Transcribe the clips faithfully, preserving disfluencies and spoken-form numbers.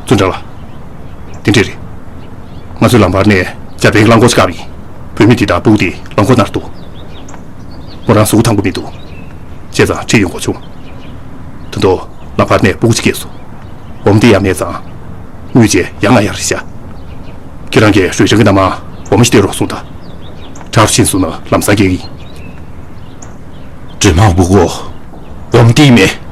བཙོན་གྲྭ་ལ། དེ་འདྲས་རེད། ང་ཚོས་ལམ་བར་ནས་འཇར་པན་གྱི་རླངས་འཁོར་ཞིག་བཀག་པ་ཡིན། བུད་མེད་དེ་དང་སྤུ་གུ་དེ་རླངས་འཁོར་ནང་འདུག་མོ་རང་གཟུགས་པོ་ཐང་པོ་མི་འདུག་བྱས་ཙང་ཁྲིད་ཡོང་དགོས་བྱུང་། ད་དུང་ལམ་བར་ནས་སྤུ་གུ་ཅིག་སྐྱེས་སོང་། འོ་མ་དེ་ཡང་མེད་ཙང་། དངུལ་ཅིག་ཡང་ང་ཡར་བཞག་ཁྱེད་རང་གིས་རུས་ཆེན་གྱི་ནང་མར་འོ་མ་ཞིག་སྟེར་རོགས་གསུངས་དང་། བྲག་རུ་ཕྱིན་སོང་ན་ལམ་སང་སྐྱེལ་གྱི་ཡིན། འདྲེ་དམག་སྤུ་གུ། འོ་མ་སྟེར་མེད།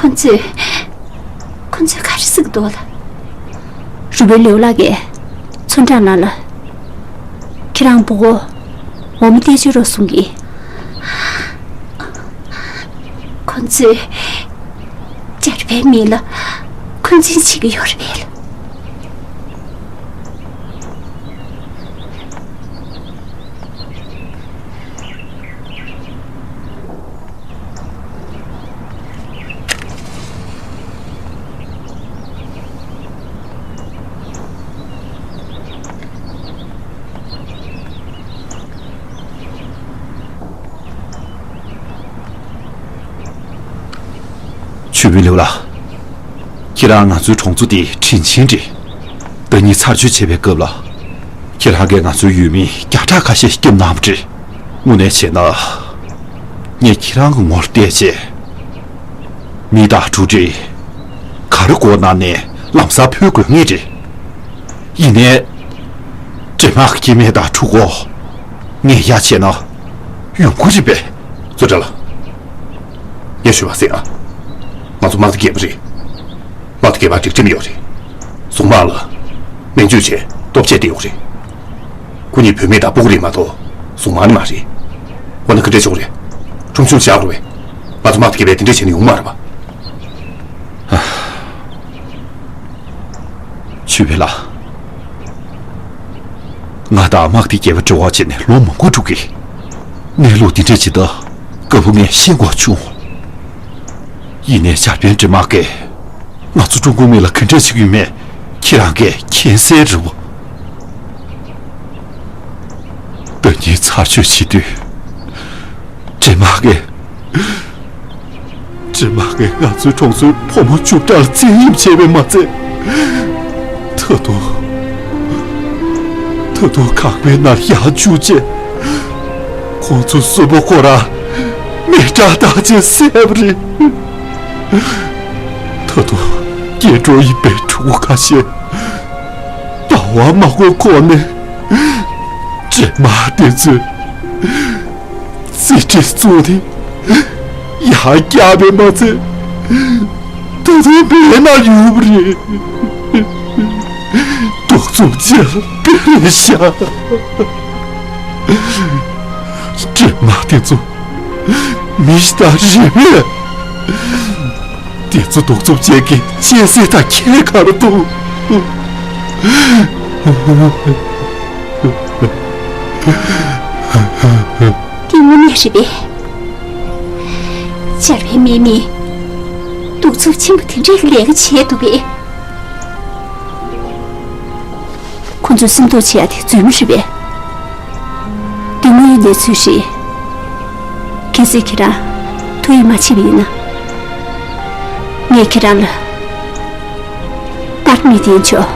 ཁོ་ཚོས། ཁོ་ཚོས་ག་རེ་ཟེར་གྱི་འདུག་ལགས། རུས་པའི་ལེའུ་ལགས་ཀྱིས་ཚོན་ཁྲ་ནང་ལ། ཁྱེད་རང་སྤུ་གུ། འོ་མ་སྟེར་བཅུག་རོགས་གསུང་གི། ཁོ་ཚོས། འཇར་པན་མི་ལ་འཁོན་འཛིན་བྱེད་ཀྱི་ཡོད་རེད་པས། ཆུ་བོའི་ལེའུ་ལགས། ཁྱེད་རང་ང་ཚོའི་གྲོང་ཚོ་འདིའི་དྲིན་ཆེན་རེད། ཟླ་ཉིན་ཚར་གཅོད་བྱེད་པའི་སྐབས་ལ། ཁྱེད་རང་གིས་ང་ཚོའི་ཡུལ་མི་བརྒྱ་ཕྲག་ཁ་ཤས་སྐྱོབ་གནང་བ་རེད། དངོས་གནས་བྱས་ན། ངས་ཁྱེད་རང་གི་ངོ་བལྟས་བྱས། མི་དང་འབྲུ་རིགས་ག་རེ་དགོས་ན་ནས་ལམ་སང་ཕུལ་དགོས་ངེས་རེད། ཡིན་ནའི། འདྲེ་དམག་གི་སྐྱེ་དམན་དང་ཕྲུ་གུ། ངས་ཡ་བྱས་ན་ཡོང་གི་རེད་པས། བཙོན་གྲྭ་ལ། ངས་ཞུ་བ་གསན་ཨ། ང་ཚོ་དམག་སྡེ་བརྒྱད་པ་རེད། དམག་སྡེ་བརྒྱད་པར་སྒྲིག་ཁྲིམས་ཡོད་རེད། གཟུངས་དམག་ལ་སྨན་བཅོས་བྱས་ལྟོ་ཆས་སྟེར་ཡོད་རེད། ཁོ་གཉིས་བུད་མེད་དང་སྤུ་གུ་རེད་མ་གཏོགས་གཟུངས་དམག་ནི་མ་རེད། འོ་ན་ག་འདྲས་བྱུང་རེད། ཁྲོམ་གཞུང་བཞག་རོགས་བྱེད། ང་ཚོ་དམག་སྡེ་བརྒྱད་པས་དེ་འདྲས་བྱས་ན་ཡོང་མ་རེད་པ། ཆོས་འཕེལ་ལགས། ང་དང་དམག་སྡེ་བརྒྱད་པ་འབྲེལ་བ་བྱས་ནས་ལོ་མང་པོ་འགྲོ་གི། གནས་ལུགས་འདི་འདྲ་ཅིག་ད་སྐབས་བབ་ངས་ཤེས་དགོས་བྱུང་། ཡིན་ནའི་འཇར་པན་འདྲེ་དམག་གིས་ང་ཚོ་ཀྲུང་གོ་མི་ལ་ག་འདྲ་བྱེད་ཀྱི་ཡོད་མེད་ཁྱེད་རང་གིས་མཁྱེན་གསལ་རེད་བ། ཟླ་ཉིན་ཚར་གཅོད་བྱེད་དུས། འདྲེ་དམག་གིས། འདྲེ་དམག་གིས་ང་ཚོའི་གྲོང་ཚོའི་ཕོ་མོ་བཅུ་ཕྲག་ལ་བཙན་གཡེམ་བྱས་པས་མ་ཚད། ད་དུང་། ད་དུང་ཁང་པའི་ནང་ཡར་འཇུག་བྱས། ཁོང་ཚོའི་གསོན་པོ་ཁོ་རང་མེ་སྲེག་བཏང་བྱས་བསད་པ་རེད། ད་དུང་སྐྱེ་འགྲོ་ཡིན་པའི་ཕྲུ་གུ་ཁ་ཤས་ཟླ་བ་མ་འགོར་གོང་ནས་འདྲེ་དམག་དེ་ཚོས་རྩིས་ཁྲ་བཙུགས་ནས་ཡར་བཀྱགས་པས་མ་ཚད། ད་དུང་མེ་ནང་ཡོད་པ་རེད། གདུག་རྩུབ་ཅན་ལ་དཔེ་རེད་ཤག་འདྲེ་དམག་དེ་ཚོ་མི་ཞིག་དང་རེད་པས། དེ་ཚོ་གདུག་རྩུབ་ཅན་གྱི་སྤྱན་གཟིགས་དང་ཁྱད་ག་རེ་འདུག་དེ་དངོས་གནས་རེད་པས། འཇར་པན་མི་མིས་གདུག་རྩུབ་ཆེན་པོ་དེ་འདྲའི་ལས་ཀ་བྱས་འདུག་པས། ཁོ་ཚོས་སེམས་སྡུག་བྱེད་ཡ་དེ་རྫུན་མ་རེད་པས། དེ་དངོས་ཡོད་གནས་ཚུལ་རེད། གལ་སྲིད་ཁྱེད་རང་ཐུགས་ཡིད་མ་ཆེས་པ་ཡིན་ན། ངས་ཁྱེད་རང་ལ་པར་མི་འདེན་ཆོག་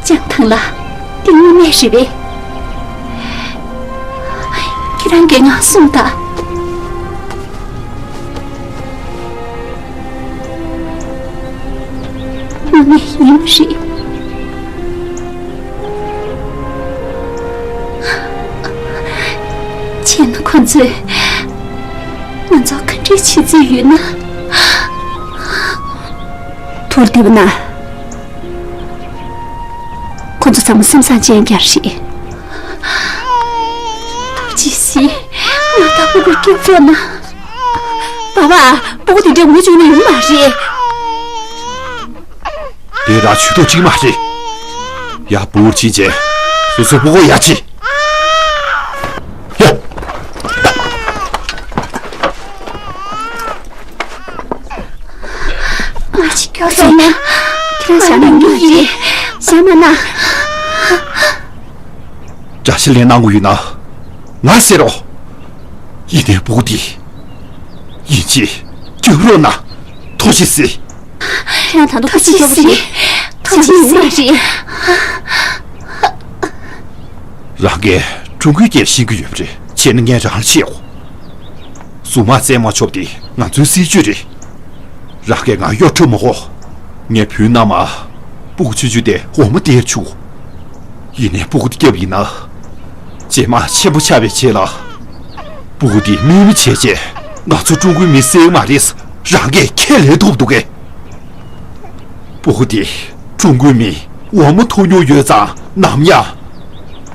ལྕང་ཐང་ལགས། དེ་དངོས་གནས་རེད་པས། ཁྱེད་རང་གིས་ང་གསུངས་དང་། དངོས་གནས་ཡིན་པ་རེད། བྱས་ན་ཁོ་ཚོས་ང་ཚོར་ག་འདྲས་བྱེད་རྩིས་ཡོད་ན། ཐུགས་བདེ་པོ་གནང་། ཁོ་ཚོ་ཚང་མ་སེམས་བཟང་ཅན་རྐྱང་རེད། ཐུགས་རྗེ་གཟིགས། ང་དང་སྤུ་གུ་སྐྱོབ་རོགས་གནང་། པ་པ། སྤུ་གུ་དེ་འདྲ་འུ་ཅུང་ནས་ཡོང་མ་རེད། དེ་ར་ཆུ་ཐོག་གཅིག་མ་རེད། ཡ། སྤུ་གུ་ཕྱིན་བྱས་སོ་སོའི་སྤུ་གུ་ཡ་ཕྱི། ཡ། ད་ད་ད་ད། ང་ཅིག་སྐྱོབ་སོང་ན། ཁྱེད་རང་བཞག་མ་གནང་གི་རེད། བཞག་མ་གནང་། བཀྲ་ཤིས་ལན་གནང་དགོས་ཡོད་ན། ང་ཟེར་རོ། ཡིན་ནའི་སྤུ་གུ་འདི། ཡིན་གཅིག་སྐྱོབ་རོགས་གནང་། ཐུགས་རྗེ་གཟིགས། ཁྱེད་རང་ད་དུང་ཐུགས་རྗེ་གཟིགས། ཐུགས་རྗེ་གཟིགས། རང་གིས་ཀྲུང་གོའི་སྐད་ཤེས་ཀྱི་ཡོད་པ་རེད། བྱས་ན་ངས་རང་ལ་བཤད་འོ། གཟུངས་མ་བཙལ་མ་ཆོག་པ་འདི་ང་ཚོའི་སྲིད་ཇུས་རེད། རང་གིས་ང་གཡོ་འཕྲོ་མ་གོ། ངའི་བུའི་མནའ་མ། སྤུ་གུ་ཆུང་ཆུང་དེ་འོ་མ་སྟེར་བཅུག་ཡིན་ནའི་སྤུ་གུ་དེ་སྐྱབས་ཡིན་ན། རྗེས་མ་ཆེན་པོ་ཆགས་པའི་རྗེས་ལ། སྤུ་གུ་དེ་རྨས་མ་བྱས་རྗེས་ང་ཚོ་ཀྲུང་གོའི་མི་བསད་མ་རེད། རང་གིས་ཁས་ལེན་ཐུབ་འདུག་གས། སྤུ་གུ་དེ་ཀྲུང་གོའི་མི་འོ་མ་འཐུང་མྱོང་ཡོད་ཙང་ནམ་ཡང་།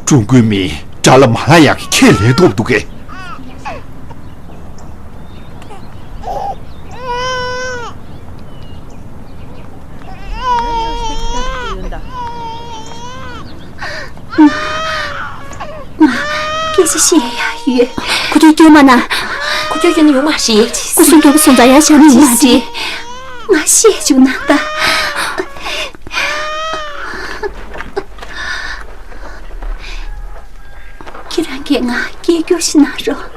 ཀྲུང་གོའི་མི་དགྲ་ལ་མ་ལང་ཡག་གི་ཁས་ལེན་ཐུབ་འདུག་གས། ང་སྐད་ཆ་བཤད་ཡག་ཡོད། ཁོ་ཚོས་སྐྱོན་མ་ན། ཁོ་ཚོས་སྐྱོན་ན་ཡོང་མ་རེད། སྐུ་སྲུང་སྐྱོབ་པ་སོང་ཙང་ཡར་བཞག་ན་ཡོང་མ་རེད། ང་བཤད་བཅུག་ན་ད། ཁྱེད་རང་གིས་ང་སྐད་སྐྱོར་ཞིག་གནང་རོགས།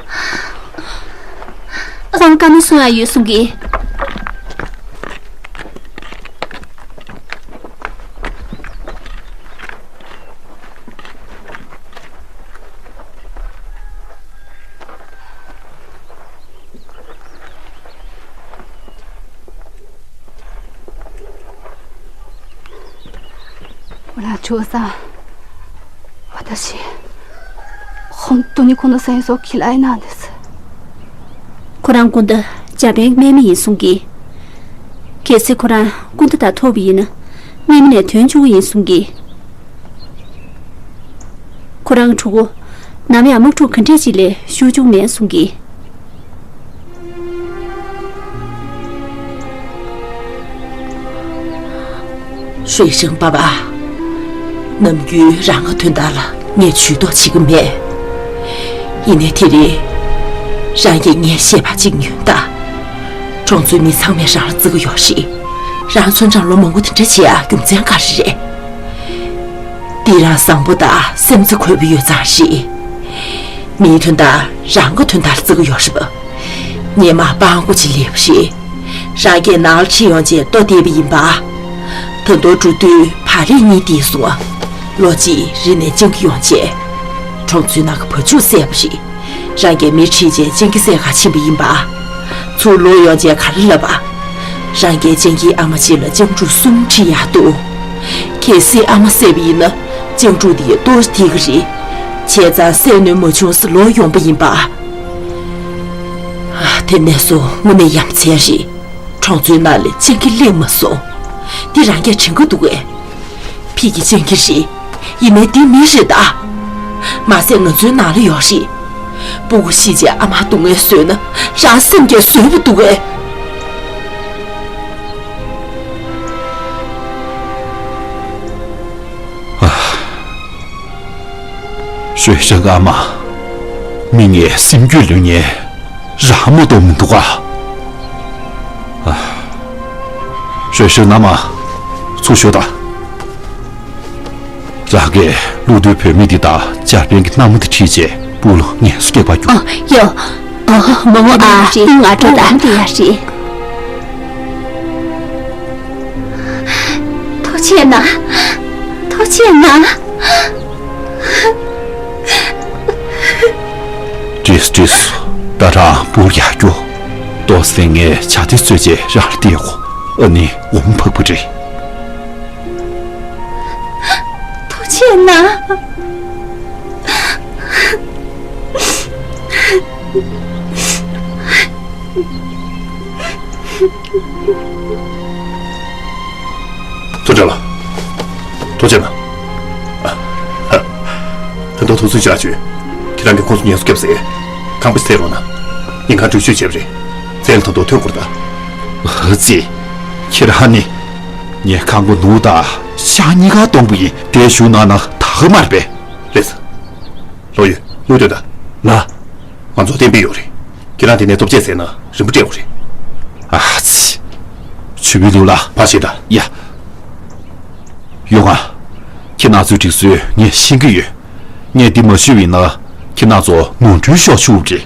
ཁོང་བཀའ་མོལ་གསུང་ཡག་ཡོད་གསུང་གི། ང་ཆོག་ས།私、本当にこの戦争嫌いなんです。 ཁོ་རང་ཀུན་ཏུ་འཇར་པན་གྱི་དམག་མི་ཡིན་གསུང་གི། གལ་སྲིད་ཁོ་རང་ཀུན་ཏུ་དང་ཐུག་པ་ཡིན་ན། དམག་མི་ནས་ཐོན་བཅུག་གི་ཡིན་གསུང་གི། ཁོ་རང་གི་ཕྲུ་གུ། ནམ་ཡང་དམག་འཁྲུག་ག་འདྲས་ཅིག་ལས་ཤོར་བཅུག་མེད་གསུང་གི། ཧྲུའེ་ཧྲེང་པ་པ། ནམ་རྒྱུན་རང་གི་དོན་དག་ལ་ངས་ཇུས་གཏོགས་བྱེད་ཀྱི་མེད། ཡིན་ནའི་དེ་རིང་། རང་གིས་ངས་བཤད་པ་གཅིག་ཉོན་དང་། གྲོང་ཚོའི་མི་ཚང་མས་རང་ལ་བརྩི་གི་ཡོད་རེད། རང་ཚོ་འདྲ་ལོ་མང་པོ་དེ་འདྲ་བྱེད་ཡག་རྒྱུ་མཚན་ག་རེ་རེད། འདི་རང་བཟང་པོ་དང་སེམས་རྩ་འཁོལ་པོ་ཡོད་ཙང་རེད། མིའི་དོན་དག་རང་གི་དོན་དག་ལ་བརྩི་གི་ཡོད་རེད་པ། ངས་མ་སྤྲང་པོ་ཅིག་ལས་པ་རེད། རང་གིས་ནང་ལ་ཁྲིད་ཡོང་རྗེས་ལྟོ་སྟེར་བ་ཡིན་པ། ད་དུང་འགྲོ་དུས་བག་ལེབ་གཉིས་སྟེར་སོང་། ལོ་གཅིག་རིང་ནས་སྤྱང་ཀི་ཡོང་རྗེས། གྲོང་ཚོའི་ནང་གི་བ་ཕྱུགས་བསད་པ་རེད། རང་གིས་མི་ཁྲིད་རྗེས་སྤྱང་ཀི་བསད་ག་ཕྱིན་པ་ཡིན་པ། ཚུར་ལོག་ཡོང་རྗེས་ག་རེ་ལབ་པ། རང་གིས་སྤྱང་ཀིའི་ཨ་མ་ཅིག་ལ་སྤྱང་ཕྲུག་གསུམ་ཁྲིད་ཡག་འདུག་གལ་སྲིད་ཨ་མ་བསད་པ་ཡིན་ན་སྤྱང་ཕྲུག་དེ་ལྟོ་སྟེར་གི་རེད། བྱས་ཙང་བསད་ནུས་མ་བྱུང་ཙང་ལོག་ཡོང་པ་ཡིན་པ། ཨ། དེ་ནས་བཟུང་དངོས་གནས་ཡ་མཚན་རེད། གྲོང་ཚོའི་ནང་ལ་སྤྱང་ཀི་སླེབས་མ་སོང་། འདི་རང་གིས་དྲན་གྱི་འདུག་གས། ཕ་གི་སྤྱང་ཀི་རེད། ཡིན་ནའི་འདི་མི་རེད་ད། མ་ཟད་ང་ཚོའི་ནང་ལ་ཡོད་རེད། སྤུ་གུ་ཤི་རྗེས་ཨ་མ་སྡུག་བསྔལ་བཟོས་ན་རང་སེམས་ཀྱིས་བཟོད་པ་འདུག་གས། ཧྲུའེ་ཧྲེང་ཨ་མ། མི་ངན་སེམས་རྒྱུད་ལོན་མཁན་རང་མ་གཏོགས་མི་འདུག་ག། ཧྲུའེ་ཧྲེང་ཨ་མ། ཚུར་ཤོག་དང་། རང་གིས་ཀླུ་བདུད་བུད་མེད་འདི་དང་འཇར་པན་གྱི་མནའ་མ་འདི་ཁྲིད་རྗེས་སྤུ་གུ་ལ་ངལ་གསོ་རྒྱག་པར་རྒྱུགས། ཨ། ཡོ། ཨ། མ་འོངས་པ་ཡ་རེད། ང་འགྲོ་ད། མ་འོངས་པ་ཡ་རེད། ཐུགས་རྗེ་གནང་། ཐུགས་རྗེ་གནང་། ཏྲིས་ཏྲིས། ད་རང་སྤུ་གུ་ཡར་རྒྱུགས། ཏོག་ཙམ་ངས་ཇ་དེ་བཟོས་རྗེས་རང་ལ་སྟེར་གོ། ཨ་ནི་འོ་མ་ཕག་པ་རེད། ཐུགས་རྗེ་གནང་། ཚུར་འགྲོ་ལ། ཐུགས་རྗེ་གནང་། ད་དུང་ཐུགས་རྗེ་ཆེ་ཞུ། ཁྱེད་རང་གིས་ཁོང་ཚོ་ངལ་གསོ་བརྒྱབ་ཟེར། ཁང་པ་ཞིག་སྟེར་རོགས་གནང་། ཉིན་གང་འགྲུལ་བཞུད་བྱས་པ་རེད། མཚན་ལ་ད་དུང་ཐོན་དགོས་རེད་ད། ཨ་ཙི། ཁྱེད་རང་ནི། ངས་ཁང་པ་ནོར་དང་ཤག་གཉིས་ཀ་སྟོང་པ་ཡིན། དེ་ཞུ་གནང་ན་ད་ག་མ་རེད་པས། རེད། ལོ་ཡོད། དངུལ་སྟོན་དང་། ལ། ང་ཚོ་གཏན་འབེབས་ཡོད་རེད། ཁྱེད་རང་དེ་ནས་ཐོབ་ཆས་ཟེར་ན་རིན་པོ་སྤྲད་དགོས་རེད། ཨ་ཙི། ཆུ་བི་ལུ་ལ་ཕ་ཤེ་ད་ཡ། ཡོང་ང་། ཁྱེད་རང་ཚོའི་སྒྲིག་སྲོལ་ངས་ཤེས་ཀྱི་ཡོད། ངས་འདི་མ་ཞུས་པ་ཡིན་ན་ཁྱེད་རང་ཚོ་ནོར་འཁྲུལ་ཤོར་ཆོག་རེད།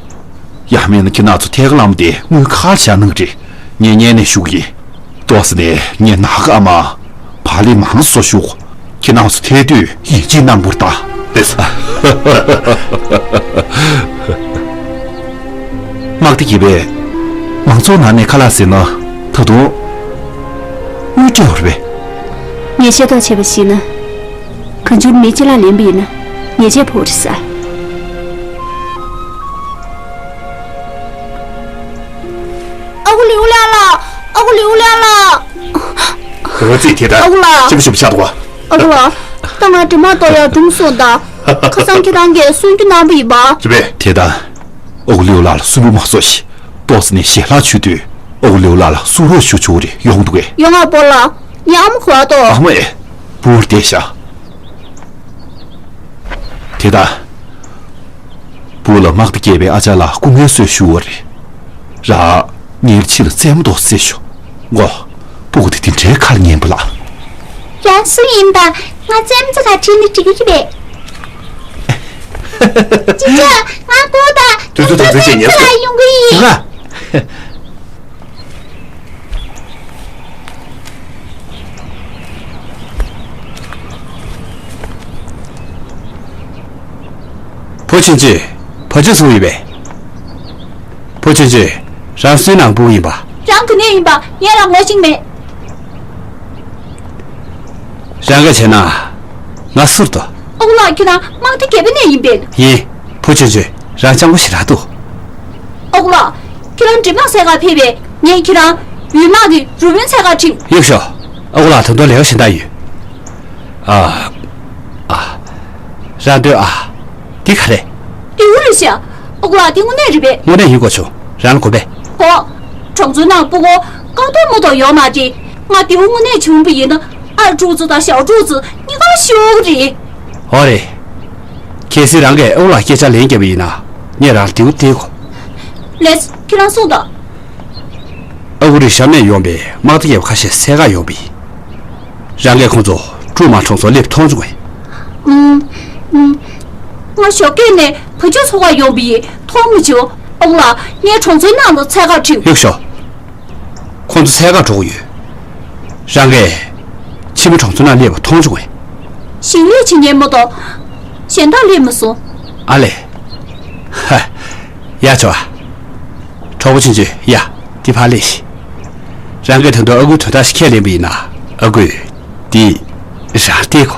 ཡང་མིན་ན་ཁྱེད་རང་ཚོ་ཐད་ཀར་ལམ་དེ་དངུལ་ཁག་བཞག་གནང་རེད། ངས་སྔོན་ནས་ཞུ་གི་ཡིན། ཏོག་ཙམ་ནས་ངས་ནག་ཨ་མ་བག་ལེབ་མང་བཟོ་ཞུ། ཁྱེད་རང་ཚོ་ཐད་དུས་ཡིད་ཆེས་གནང་བར་གདའ། དམག་སྡེ་བརྒྱད་པས་མང་ཚོགས་ནང་ནས་ཁ་ལག་ཟས་ན་ད་དུང་དངུལ་སྤྲད་པ་རེད་པས། ངས་ཤེས་རྟོགས་བྱས་པར་གཞིགས་ན། གང་བྱུང་མི་གཅིག་ལ་ལེན་པ་ཡིན་ན་ཉེས་ཆད་ཕོག་རེད་ཟེར། ཨ་ཁུ་ལིའུ་ལེ་ལགས། ཨ་ཁུ་ལིའུ་ལེ་ལགས། རོ་རྩིས་དེ་ལྟར། ཨ་ཁུ་ལགས། ཆེན་པོ་ཞིག་ཆགས་འདུག་ག་ཨ་ཁུ་ལགས། ད་ང་དྲི་མ་གཏོང་ཡག་གྲུང་སོང་ད། ཁ་སང་ཁྱེད་རང་གིས་གསུང་རྒྱུ་གནང་པ་ཡིན་པ། རེད་པས། དེ་ལྟར། ཨ་ཁུ་ལིའུ་ལགས་ལ་སུན་པོ་མ་བཟོ་ཞིག་ཏོག་ཙམ་ནས་ཞལ་ལག་མཆོད་དུས་ཨ་ཁུ་ལིའུ་ལགས་ལ་གསུང་རོགས་ཞུ་ཆོག་རེད། ཡོང་འདུག་གས། ཡོང་ང་སྤོ་ལགས། ངའི་ཨ་མ་གོ་བ་ཏོ། ཨ་མ་ཨེ། བུར་བསྡད་ཤག་དེ་ལྟར། བུ་ལ་དམག་སྡེ་བརྒྱད་པའི་ཨ་ཅག་ལ་སྐུ་ངལ་གསོ་ཞུ་བ་རེད། ར། ངའི་ཕྱི་ལ་རྩེད་མོ་ཏོག་རྩེ་ཤོག་མགོ། སྤུ་གུ་དེ་དེ་འདྲའི་ཁ་ལ་ཉན་པ་ལ། ཡང་སུ་ཡིན་པ། ང་རྩེད་མོ་ཙི་ག་ཁྲིད་ནི་འགྲིག་གི་རེད། ཅི་ཅི། ང་ཀོ་ད། དུས་ཚོད་དུས་ཚོད་བྱེད་ཉེར་ཙི་ལ་ཡོང་གི་ཡིན། ང་། བུ་ཆུང་ཆུང་། བ་ཕྱུགས་སུ་ཡོད་པས། བུ་ཆུང་ཆུང་། རང་སུའི་ནང་སྤུ་གུ་ཡིན་པ། རང་ག་ནས་ཡིན་པ་ངས་ལ་ངོ་ཤེས་མེད། རང་ག་བྱས་ན། ང་ཟུར་དུ། ཨོ་ལགས་ཁྱེད་རང་དམག་སྡེ་བརྒྱད་པ་ནས་ཡིན་པས། ཡིན། བུ་ཆུང་ཆུང་རང་སྤྱང་པོ་ཞེ་དྲག་འདུག་ཨོ་ལགས། ཁྱེད་རང་འདྲེ་དམག་འཚོལ་གར་ཕེབས་པས་ངས་ཁྱེད་རང་ཡུལ་དམག་གི་རུ་དཔོན་འཚོལ་གར་ཁྲིད། ཡོད་ཤོག་ཨོ་ལགས་ད་དུང་ལས་ཀ་གཞན་དག་ཡོད། ཨ། ཨ། རང་ལྟོས་ཨ། འདི་ག་རེད། ལེའུ་རེད་ཤག་ཨོ་ལགས་འདི་དངོས་གནས་རེད་པས། དངོས་གནས་ཡིན་དགོས་བྱུང་རང་ལ་གོ་བས། ཧོ། གྲོང་ཚོའི་ནང་སྤུ་གུ་རྐང་སྟོང་མ་གཏོགས་ཡོད་མ་རེད། ང་ལེའུ་དངོས་གནས་བྱུང་བ་ཡིན་ན་ཨར་ཕྲུག་ཚོ་དང་ཞའོ་ཕྲུག་ཚོ་གཉིས་ཀ་ཤོར་གི་རེད། ཨོ་རེད། གལ་སྲིད་རང་གིས་ཨོ་ལགས་སྐད་ཆ་ལན་བརྒྱབ་པ་ཡིན་ན་ངས་རང་ལེའུ་སྟེར་དགོས། ལེས་ཁྱེད་རང་གསུངས་དང་། ཨ་ཁུ་རི་ཞབས་ནས་ཡོང་པའི་དམག་སྡེ་བརྒྱད་པ་ཁ་ཤས་འཚོལ་གར་ཡོང་པ་ཡིན། རང་གིས་ཁོང་ཚོ་ཀྲུའུ་མ་གྲོང་ཚོར་སླེབས་མཐོང་བྱུང་ངས། ཨུམ། ཨུམ། ང་ཞོགས་ཀས་ནས་བ་ཕྱུགས་འཚོལ་གར་ཡོང་པ་ཡིན་མཐོང་མ་བྱུང་། ཨ་ཁུ་ལགས་ངས་གྲོང་ཚོའི་ནང་ལ་འཚོལ་གར་ཁྲིད། ཡོད་ཤོག་ཁོང་ཚོ་འཚོལ་གར་འགྲོ་གི་ཡོད། རང་གིས་ཕྱི་མི་གྲོང་ཚོའི་ནང་སླེབས་པ་མཐོང་བྱུང་ངས། ཞིང་ལས་བྱེད་མཁན་མ་གཏོགས་གཞན་དག་སླེབས་མ་སོང་། ཨ་ལས། ཧ། ཡ་ཆོག་ཨ། གྲོགས་པོ་ཆུང་ཆུང་ཡ། འདི་ཕར་སླེབས་ཤིག་རང་གིས་ད་དུང་ཨ་ཁུའི་དོན་དག་ཞིག་ཁས་ལེན་པ་ཡིན་ན་ཨ་ཁུས་འདི་རང་སྟེར་གོ་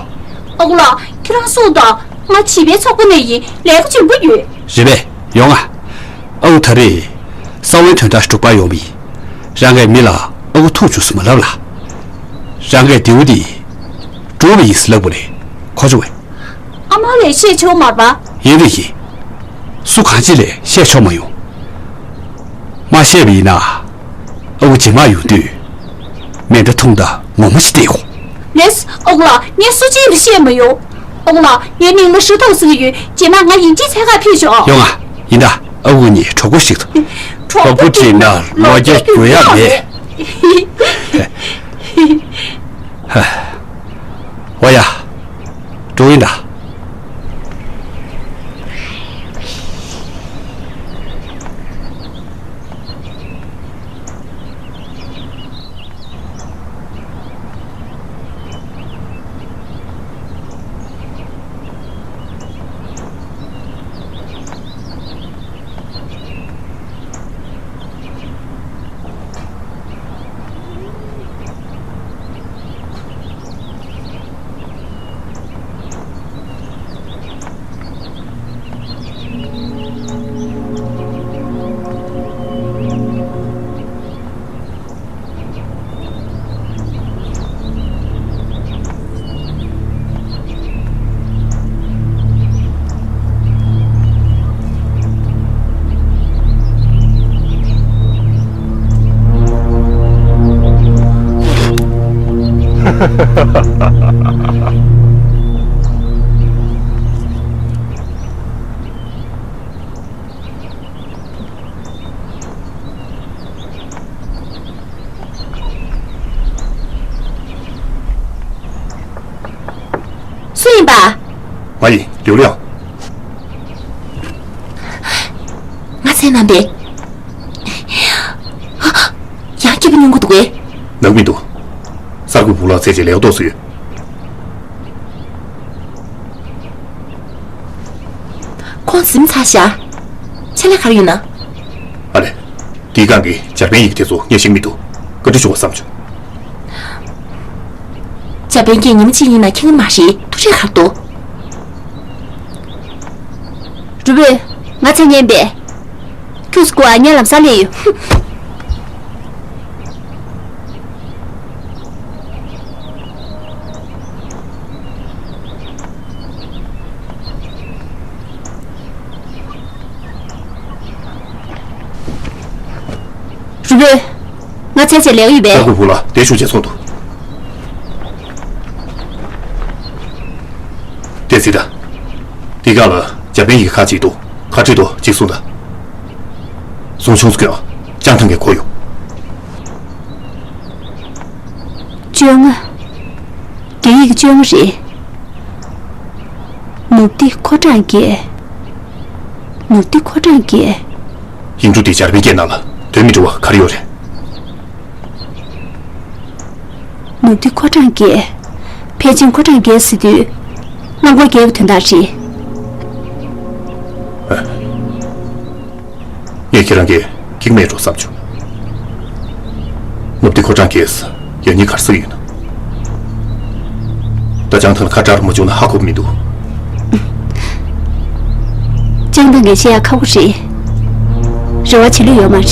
ཨ་ཁུ་ལགས་ཁྱེད་རང་གསུངས་དང་ང་བྱིས་པའི་ཚོགས་པ་ནས་ཡིན་ལས་ཀ་ཆེན་པོ་ཡོད། རེད་པས་ཡོང་ང་། ཨ་ཁུ་ད་རེས་ས་བོན་དོན་དག་སྒྲུག་པར་ཡོང་བ་ཡིན། རང་གིས་མི་ལ་ཨ་ཁུ་ཐུག་བཅུག་སོང་མ་ལབ་ལ། རང་གིས་རྡེའུ་འདི་སྒྲུག་པ་ཡིན་ཟེར་ལབ་དགོས་རེད་གོ་བྱུང་ངས། ཨ་མ་ལས་བཤད་ཆོག་མ་རེད་པ། ཡིན་རེད་ཡིན། སུ་གང་ཅི་ལས་བཤད་ཆོག་མ་ཡོང་། མ་བཤད་པ་ཡིན་ན། ཨ་ཁུ་རྗེས་མ་ཡོང་དུས། མེ་མདའ་ཐུང་དང་ངོ་མ་ཞིག་སྟེར་གོ་ལེས་ཨ་ཁུ་ལགས་ངས་སུ་གཅིག་ལ་བཤད་མ་ཡོང་། ཨ་ཁུ་ལགས་ངའི་མིང་ལ་ཧྲི་ཐོག་ཟེར་གྱི་ཡོད་རྗེས་མ་ང་ཡིན་གཅིག་འཚོལ་གར་ཕེབས་ཤོག་ཡོང་ང་ཡིན་ད་ཨ་ཁུ་གཉིས་གྲོགས་པོ་ཞིག་ཏུ། གྲོགས་པོ་བསྒྲིགས་ན་ལོ་བརྒྱ་འགྱུར་ཡ་མེད། ཧ། འོ་ཡ། འགྲོ་གི་ཡིན་ད། མ་ཡིན། ལིའུ་ལིའང་། ང་ཚེ་རྣམ་པས། ཡང་སྐྱིད་པོ་མྱོང་གི་འདུག་གས། ནག་མི་འདུག་གསར་འགོད་པུའུ་ལགས་ཚེ་རྗེས་ལེགས་ཏོག་སུ་ཡོད། ཁོང་གཟིམ་ཚར་ཤག་ཕྱག་ལས་ག་རེ་ཡོད་ན། ཨ་ལེ། དེའི་སྒང་གི་འཇར་པན་ཡི་གེ་དེ་ཚོ་ངས་ཤེས་ཀྱི་མི་འདུག་བཀའ་འདྲི་ཞུ་བར་བསམ་བྱུང་། འཇར་པན་སྐད་ཉི་མ་གཅིག་ཡིན་ན་མཁྱེན་གྱི་མ་རེད། ཐུགས་རྗེ་གར་འདུག་རུ་བོས། ང་ཚེ་ཉན་པས། ཁྱོད་སྐུ་ཨ་ཉན་ལམ་སང་སླེབས་ཡོད། རུ་བོས། ང་ཚེ་ཚེ་ལེགས་ཡོད་པས། ལྟ་སྐུ་བུ་ལ་དེ་ཞུ་བྱས་སོང་འདུག་དེ་སྲིད་ད། དེ་ག་ལ་འཇར་པན་ཡི་གེ་ཁ་ཅིག་འདུག་ཁ་བྲིས་ཏོ་གཅིག་གསུངས་ད། སུང་ཆུང་སྐྱོ། ཅང་ཐང་གི་གོ་ཡོད། བཅོ་ལྔ། རྒྱ་ཡིག་བཅོ་ལྔ་རེད། ནུབ་ཏི་ཁོ་ཀྲང་རྒྱལ། ནུབ་ཏི་ཁོ་ཀྲང་རྒྱལ། ཡིག་འབྲུ་འདི་འཇར་པན་སྐད་ནང་ལ་དོན་མི་འགྲོ་བ་ག་རེ་ཡོད་རེད། ནུབ་ཏི་ཁོ་ཀྲང་རྒྱལ། ཕལ་ཆེར་ཁོ་ཀྲང་རྒྱལ་ཟེར་དུས། རླངས་འཁོར་རྒྱལ་བའི་དོན་དག་རེད། ངས་ཁྱེད་རང་གི་ཁེངས་མེད་འགྲོ་བསམ་བྱུང་། ནུབ་ཏི་ཁོ་ཀྲང་གིས་ཡང་སྙིང་གར་སྲིད་ཡོད་ན། ད་ཅང་ཐང་ལ་ཁ་བྲལ་མ་བྱུང་ན་ཧ་གོ་མི་འདུག་ཅང་ཐང་གིས་བཤད་ཡ་ཁག་པོ་རེད། རེ་བ་བྱེད་ལུགས་ཡོད་མ་རེད།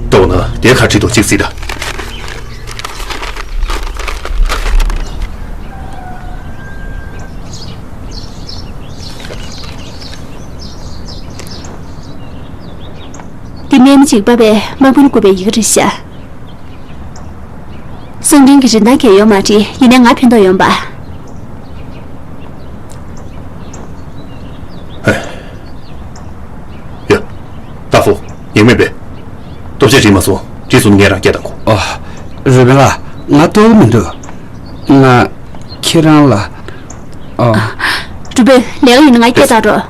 ལྟོས་ན་དེ་ཁ་བྲིས་ཏོ་གཅིག་སྲིད་ད། འདི་སྨན་མི་གཅིག་པ་པས་དམག་དཔོན་བཀུག་པའི་ཡི་གེ་རེད་ཤག་སང་ཀྲིན་གྱི་རིན་ཐང་གས་ཡོད་མ་རེད། ཡིན་ནའི་ང་ཕན་ཐོགས་ཡོང་པ། ཡ། ཏཱ་ཧྥུ། ཡེངས་མེད་པས། ལྟོ་ཆས་རིག་མ་སོང་། བྲིས་སོང་ངས་རང་སྐད་བཏང་གོ། ཨོ། རུས་སྦལ་ལགས། ང་ལྟོགས་མི་འདུག་ང་ཁྱེད་རང་ལ། ཨོ། རུས་སྦལ་ལས་ཀ་ཡིན་ན་ང་སྐད་བཏང་རོགས།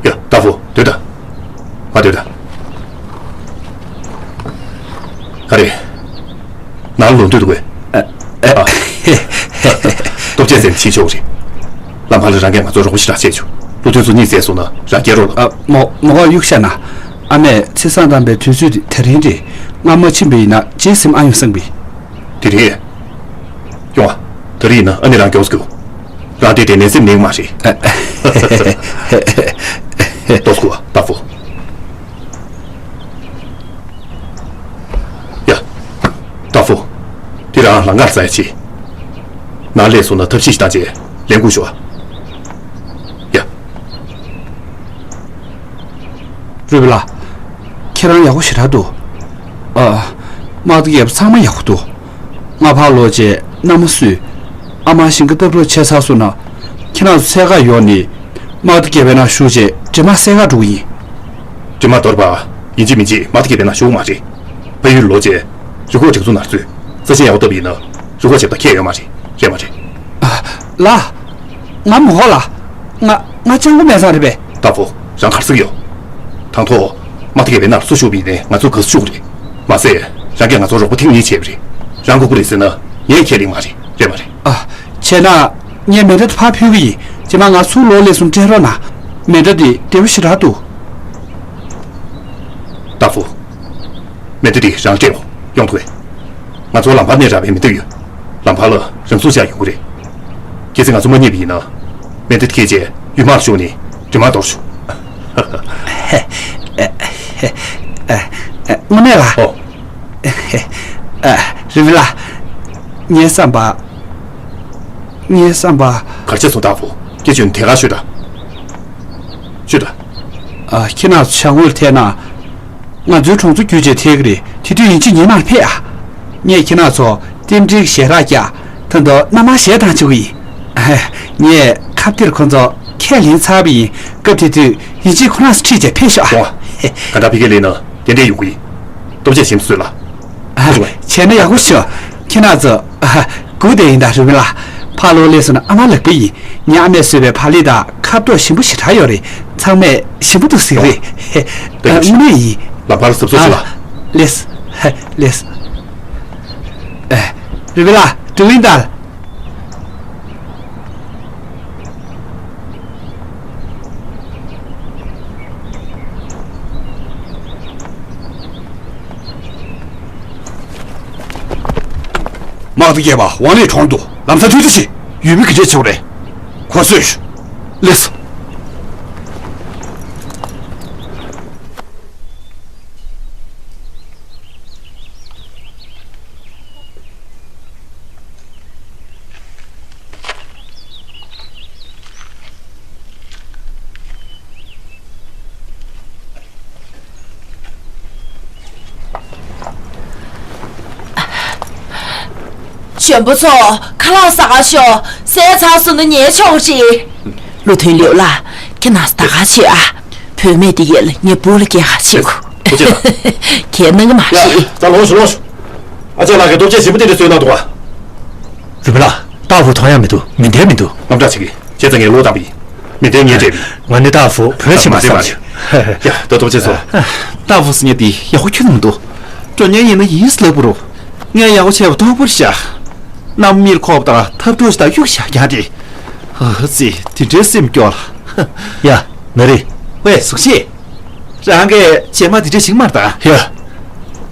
ཡ། ཏཱ་ཧྥུ། སྡོད་ད། མ་སྡོད་ད། ག་རེ། ནང་ལོག་འདོད་འདུག་གས། ཨ། ཨ། ལྟོ་ཆས་ཟེར་ཕྱིན་ཆོག་རེད། ལམ་བར་ལ་རང་གིས་ང་ཚོར་རོགས་པ་ཞེ་དྲག་བྱས་བྱུང་། བློ་མཐུན་ཚོ་གཉིད་སད་སོང་ན་རང་སྐྱེལ་རོགས་ལ། ཨ། མོ་མོ་ག་གཡུག་བཞག་ན། ཨ་མས་ཚེ་བཟང་བཏང་པའི་དུས་ཚོད་དེ་ད་རིང་རེད། སྔ་མོ་ཕྱིན་པ་ཡིན་ན་རྗེས་ཟིན་ཨ་ཡོང་བསམ་གི། དེ་རེད། ཡོང་ཨ། ད་རེས་ཡིན་ན་ཨ་ནེ་རང་མགྱོགས་སུ་རྒྱུགས། རང་དེ་དེ་ནས་སེམས་ནེང་མ་རེད། ཏོག་ཁུ་ཨ། ཏཱ་ཧྥུ། ཡ། ཏཱ་ཧྥུ། དེ་རང་ལམ་ཁར་འཛེགས་ཡ་བྱེད། ནང་སླེབས་སོང་ན་ཐབས་ཤེས་ཤིག་བཏང་བྱས་ལས་འགུལ་ཤོག་ཨ། ཡ། རུས་སྦལ་ལགས། ཁྱེད་རང་ཡག་པོ་ཞེ་དྲག་འདུག་ཨ། དམག་སྡེ་བརྒྱད་པ་ཚང་མ་ཡག་པོ་འདུག་ང་ཕར་ལོག་བྱས་མནའ་མ་བསུས། ཨ་མ་ཞིང་ཁ་བཏབ་རོགས་བྱས་ཚར་སོང་ན། ཁྱེད་རང་ཚོ་འཚོལ་གར་ཡོང་ནས། དམག་སྡེ་བརྒྱད་པའི་ནང་ཞུགས་བྱས་འདྲེ་དམག་བསད་གར་འགྲོ་གི་ཡིན། འདྲེ་དམག་གཏོར་པ། ཡིན་གཅིག་མིན་གཅིག་དམག་སྡེ་བརྒྱད་པའི་ནང་ཞུགས་མ་རེད། ཕ་ཡུལ་ལོག་བྱས། རི་ཁོག་སྒྲིག་འཛུགས་ནང་བཙུད། ས་ཆེན་ཡག་པོ་བཏབ་ཡིན་ན། རི་ཁོག་བྱེད་པ་ཁྱད་ཡོད་མ་རེད། རེད་མ་རེད། ཨ། ལགས། ང་མི་དགོས་ལགས། ང་ང་སྤྱང་པོ་མེད་ཙང་རེད་པས། ཏཱ་ཧྥུ། རང་ག་རེ་ཟེར་གྱི་ཡོད། དང་ཐོག་དམག་སྡེ་བརྒྱད་པའི་ནང་སུ་ཞུགས་པ་ཡིན་ནའི་ང་ཚོ་དགའ་བསུ་ཞུ་གི་རེད། མ་ཟད། རང་གིས་ང་ཚོར་རོགས་པ་ཐེངས་གཉིས་བྱས་པ་རེད། རང་དགོས་ཀྱི་རེད་ཟེར་ན་ངས་ཁས་ལེན་མ་རེད། རེད་མ་རེད། ཨ། བྱས་ན། ངས་མེ་མདའ་དེ་ཕར་ཕུལ་གྱི་ཡིན། རྗེས་མ་ང་ཚུར་ལོག་སླེབས་སོང་སྤྲད་རོགས་གནང་། མེ་མདའ་དེ་བདེ་པོ་ཞེ་དྲག་འདུག་ཏཱ་ཧྥུ། མེ་མདའ་དེ་རང་སྤྲད་འོང་། ཡོང་ཐུབ་པས། ང་ཚོ་ལམ་བར་ནས་རག་པའི་མེ་མདའ་ཡོད། ལམ་བར་ལ་རང་སྲུང་བྱ་ཡོང་གི་རེད། གལ་སྲིད་ང་ཚོ་མ་རྙེད་པ་ཡིན་ན། མེ་མདའ་དེ་འཁྱེར་བྱས་ཡུལ་དམག་ལ་ཞུགས་ནས་འདྲེ་དམག་གཏོར་ཤོག་དངོས་གནས་ལགས། ཨོ། ཨ། རུས་སྦལ་ལགས། ངའི་བསམ་པ། ངའི་བསམ་པ། ག་རེ་བྱས་སོང་ཏཱ་ཧྥུ། སྐད་ཆ་དེ་ག་ཤོད་དང་། ཤོད་དང་། ཨ། ཁྱེད་རང་ཚོ་བྱ་དངོས་ལ་ཐད་ན། ང་ཚོའི་གྲོང་ཚོ་བརྒྱུད་བྱས་ཐད་ཀྱི་རེད། དེ་དུས་ཡིན་གཅིག་མིན་གཅིག་ཕེབས་ཨ། ངས་ཁྱེད་རང་ཚོ་རྟེན་འབྲེལ་གྱི་ཞལ་རས་བཀྱག་ད་དུང་མནའ་མར་ཞལ་གདམས་བཅུག་གི་ཡིན། ངས་ཁ་གཏད་ཁོ་ཚོ་ཁས་ལེན་ཚར་བ་ཡིན། སྐབས་དེ་དུས་ཡིན་གཅིག་ཁོ་རང་ཚོ་ཁྲིད་བྱས་ཕེབས་ཤོག་ཨ། ཡོང་ཨ། ག་འདྲ་ཕ་གིར་སླེབས་ན་ཏན་ཏན་ཡོང་གི་ཡིན། ལྟོ་ཆས་ཞིམ་བཟོས་ལ། ཨ། བྱས་ན་ཡག་པོ་ཞིག་ཁྱེད་རང་ཚོ། ཨ། སྒུག་བསྡད་ཡིན་ད་རུས་སྦལ་ལགས། ཕར་ལོག་སླེབས་སོང་ན་ཨ་མ་ལག་པ་ཡིན། ངའི་ཨ་མས་བཟོས་པའི་བག་ལེབ་དང་ཁ་དོག་ཞིམ་པོ་ཞེ་དྲག་ཡོད་རེད། ཚང་མས་ཞིམ་པོ་འདུག་ཟེར་རེད། ཨ། དངོས་གནས་ཡིན། ལག་པར་གཟབ་གཟབ་བྱེད་ལ། ལགས་སོ། ལགས་སོ། ཨ། རུས་པའི་ལགས། འགྲོ་གི་ཡིན་ད། དམག་སྡེ་བརྒྱད་པ་ཝང་ལེ་གྲོངས་འདུག་ལམ་སང་ཐུགས་རྗེ་ཆེ། ཡུལ་མི་གི་འདྲེ་ཆོག་རེད། ཁོ་སོས། ལགས་སོ། གཞོན་པ་ཚོ། ཁ་ལག་ཟ་ག་ཤོག་གསལ་ཚར་སོང་ན་ཉལ་ཆོག་རེད། བློ་མཐུན་ལེའུ་ལགས། ཁྱེད་རང་ཟ་ག་ཤོག་ཨ། བུད་མེད་དེ་ཡས་ལ་ངའི་བུ་ལ་སྐྱེལ་ག་བྱེད་དགོས། ཐུགས་རྗེ་གནང་། ཁྱེད་གནང་གི་མ་ཡ། རེད། ད་ལོངས་ཤོག་ལོངས་ཤོག་ཨ་ཅག་ལགས་ཀྱིས་ལྟོ་ཆས་ཞིམ་པོ་དེ་འདྲ་བཟོས་གནང་འདུག་ག་རུས་པ་ལགས། སྟག་ཕུ་མཐོང་ཡ་མི་འདུག་མི་འདོད་མི་འདུག་རྔམ་སྐྲག་བྱེད་ཀྱི། བྱས་ཙང་ངས་བློ་བཏང་བ་ཡིན། མི་འདོད་ངས་སྤྲད་པ་ཡིན། ང་ནི་སྟག་ཕུ་བོད་ཆེན་པོ་བསམ་བྱུང་། ཡ། ད་ལྟོ་བྱས་སོ། སྟག་ཕུ་ཟེར་མཁན་དེ་ཡག་པོ་ཁྱོན་ནས་མི་འདུག་སྤྲོ་ཉེན་ཡིན་ན་ཡིན་ཟེར་ལབ་དགོས་རེད། ངས་ཡག་པོ་བྱས་པ་རྡོག་པོར་བཞག་གནམ་མེར་ཁོག་པ་དང་ཐབ་ཀྲུག་ཞིག་དང་གཡུག་བཞག་རྐྱང་རེད། ཨ་ཙི། དེ་འདྲའི་སེམས་སྐྱོ་ལ། ཡ། ན་རེ། ཝེ་གཟུགས་བྱད། རང་གིས་རྗེས་མ་དེ་འདྲ་ཞིག་མ་རེད་ད། ཡ།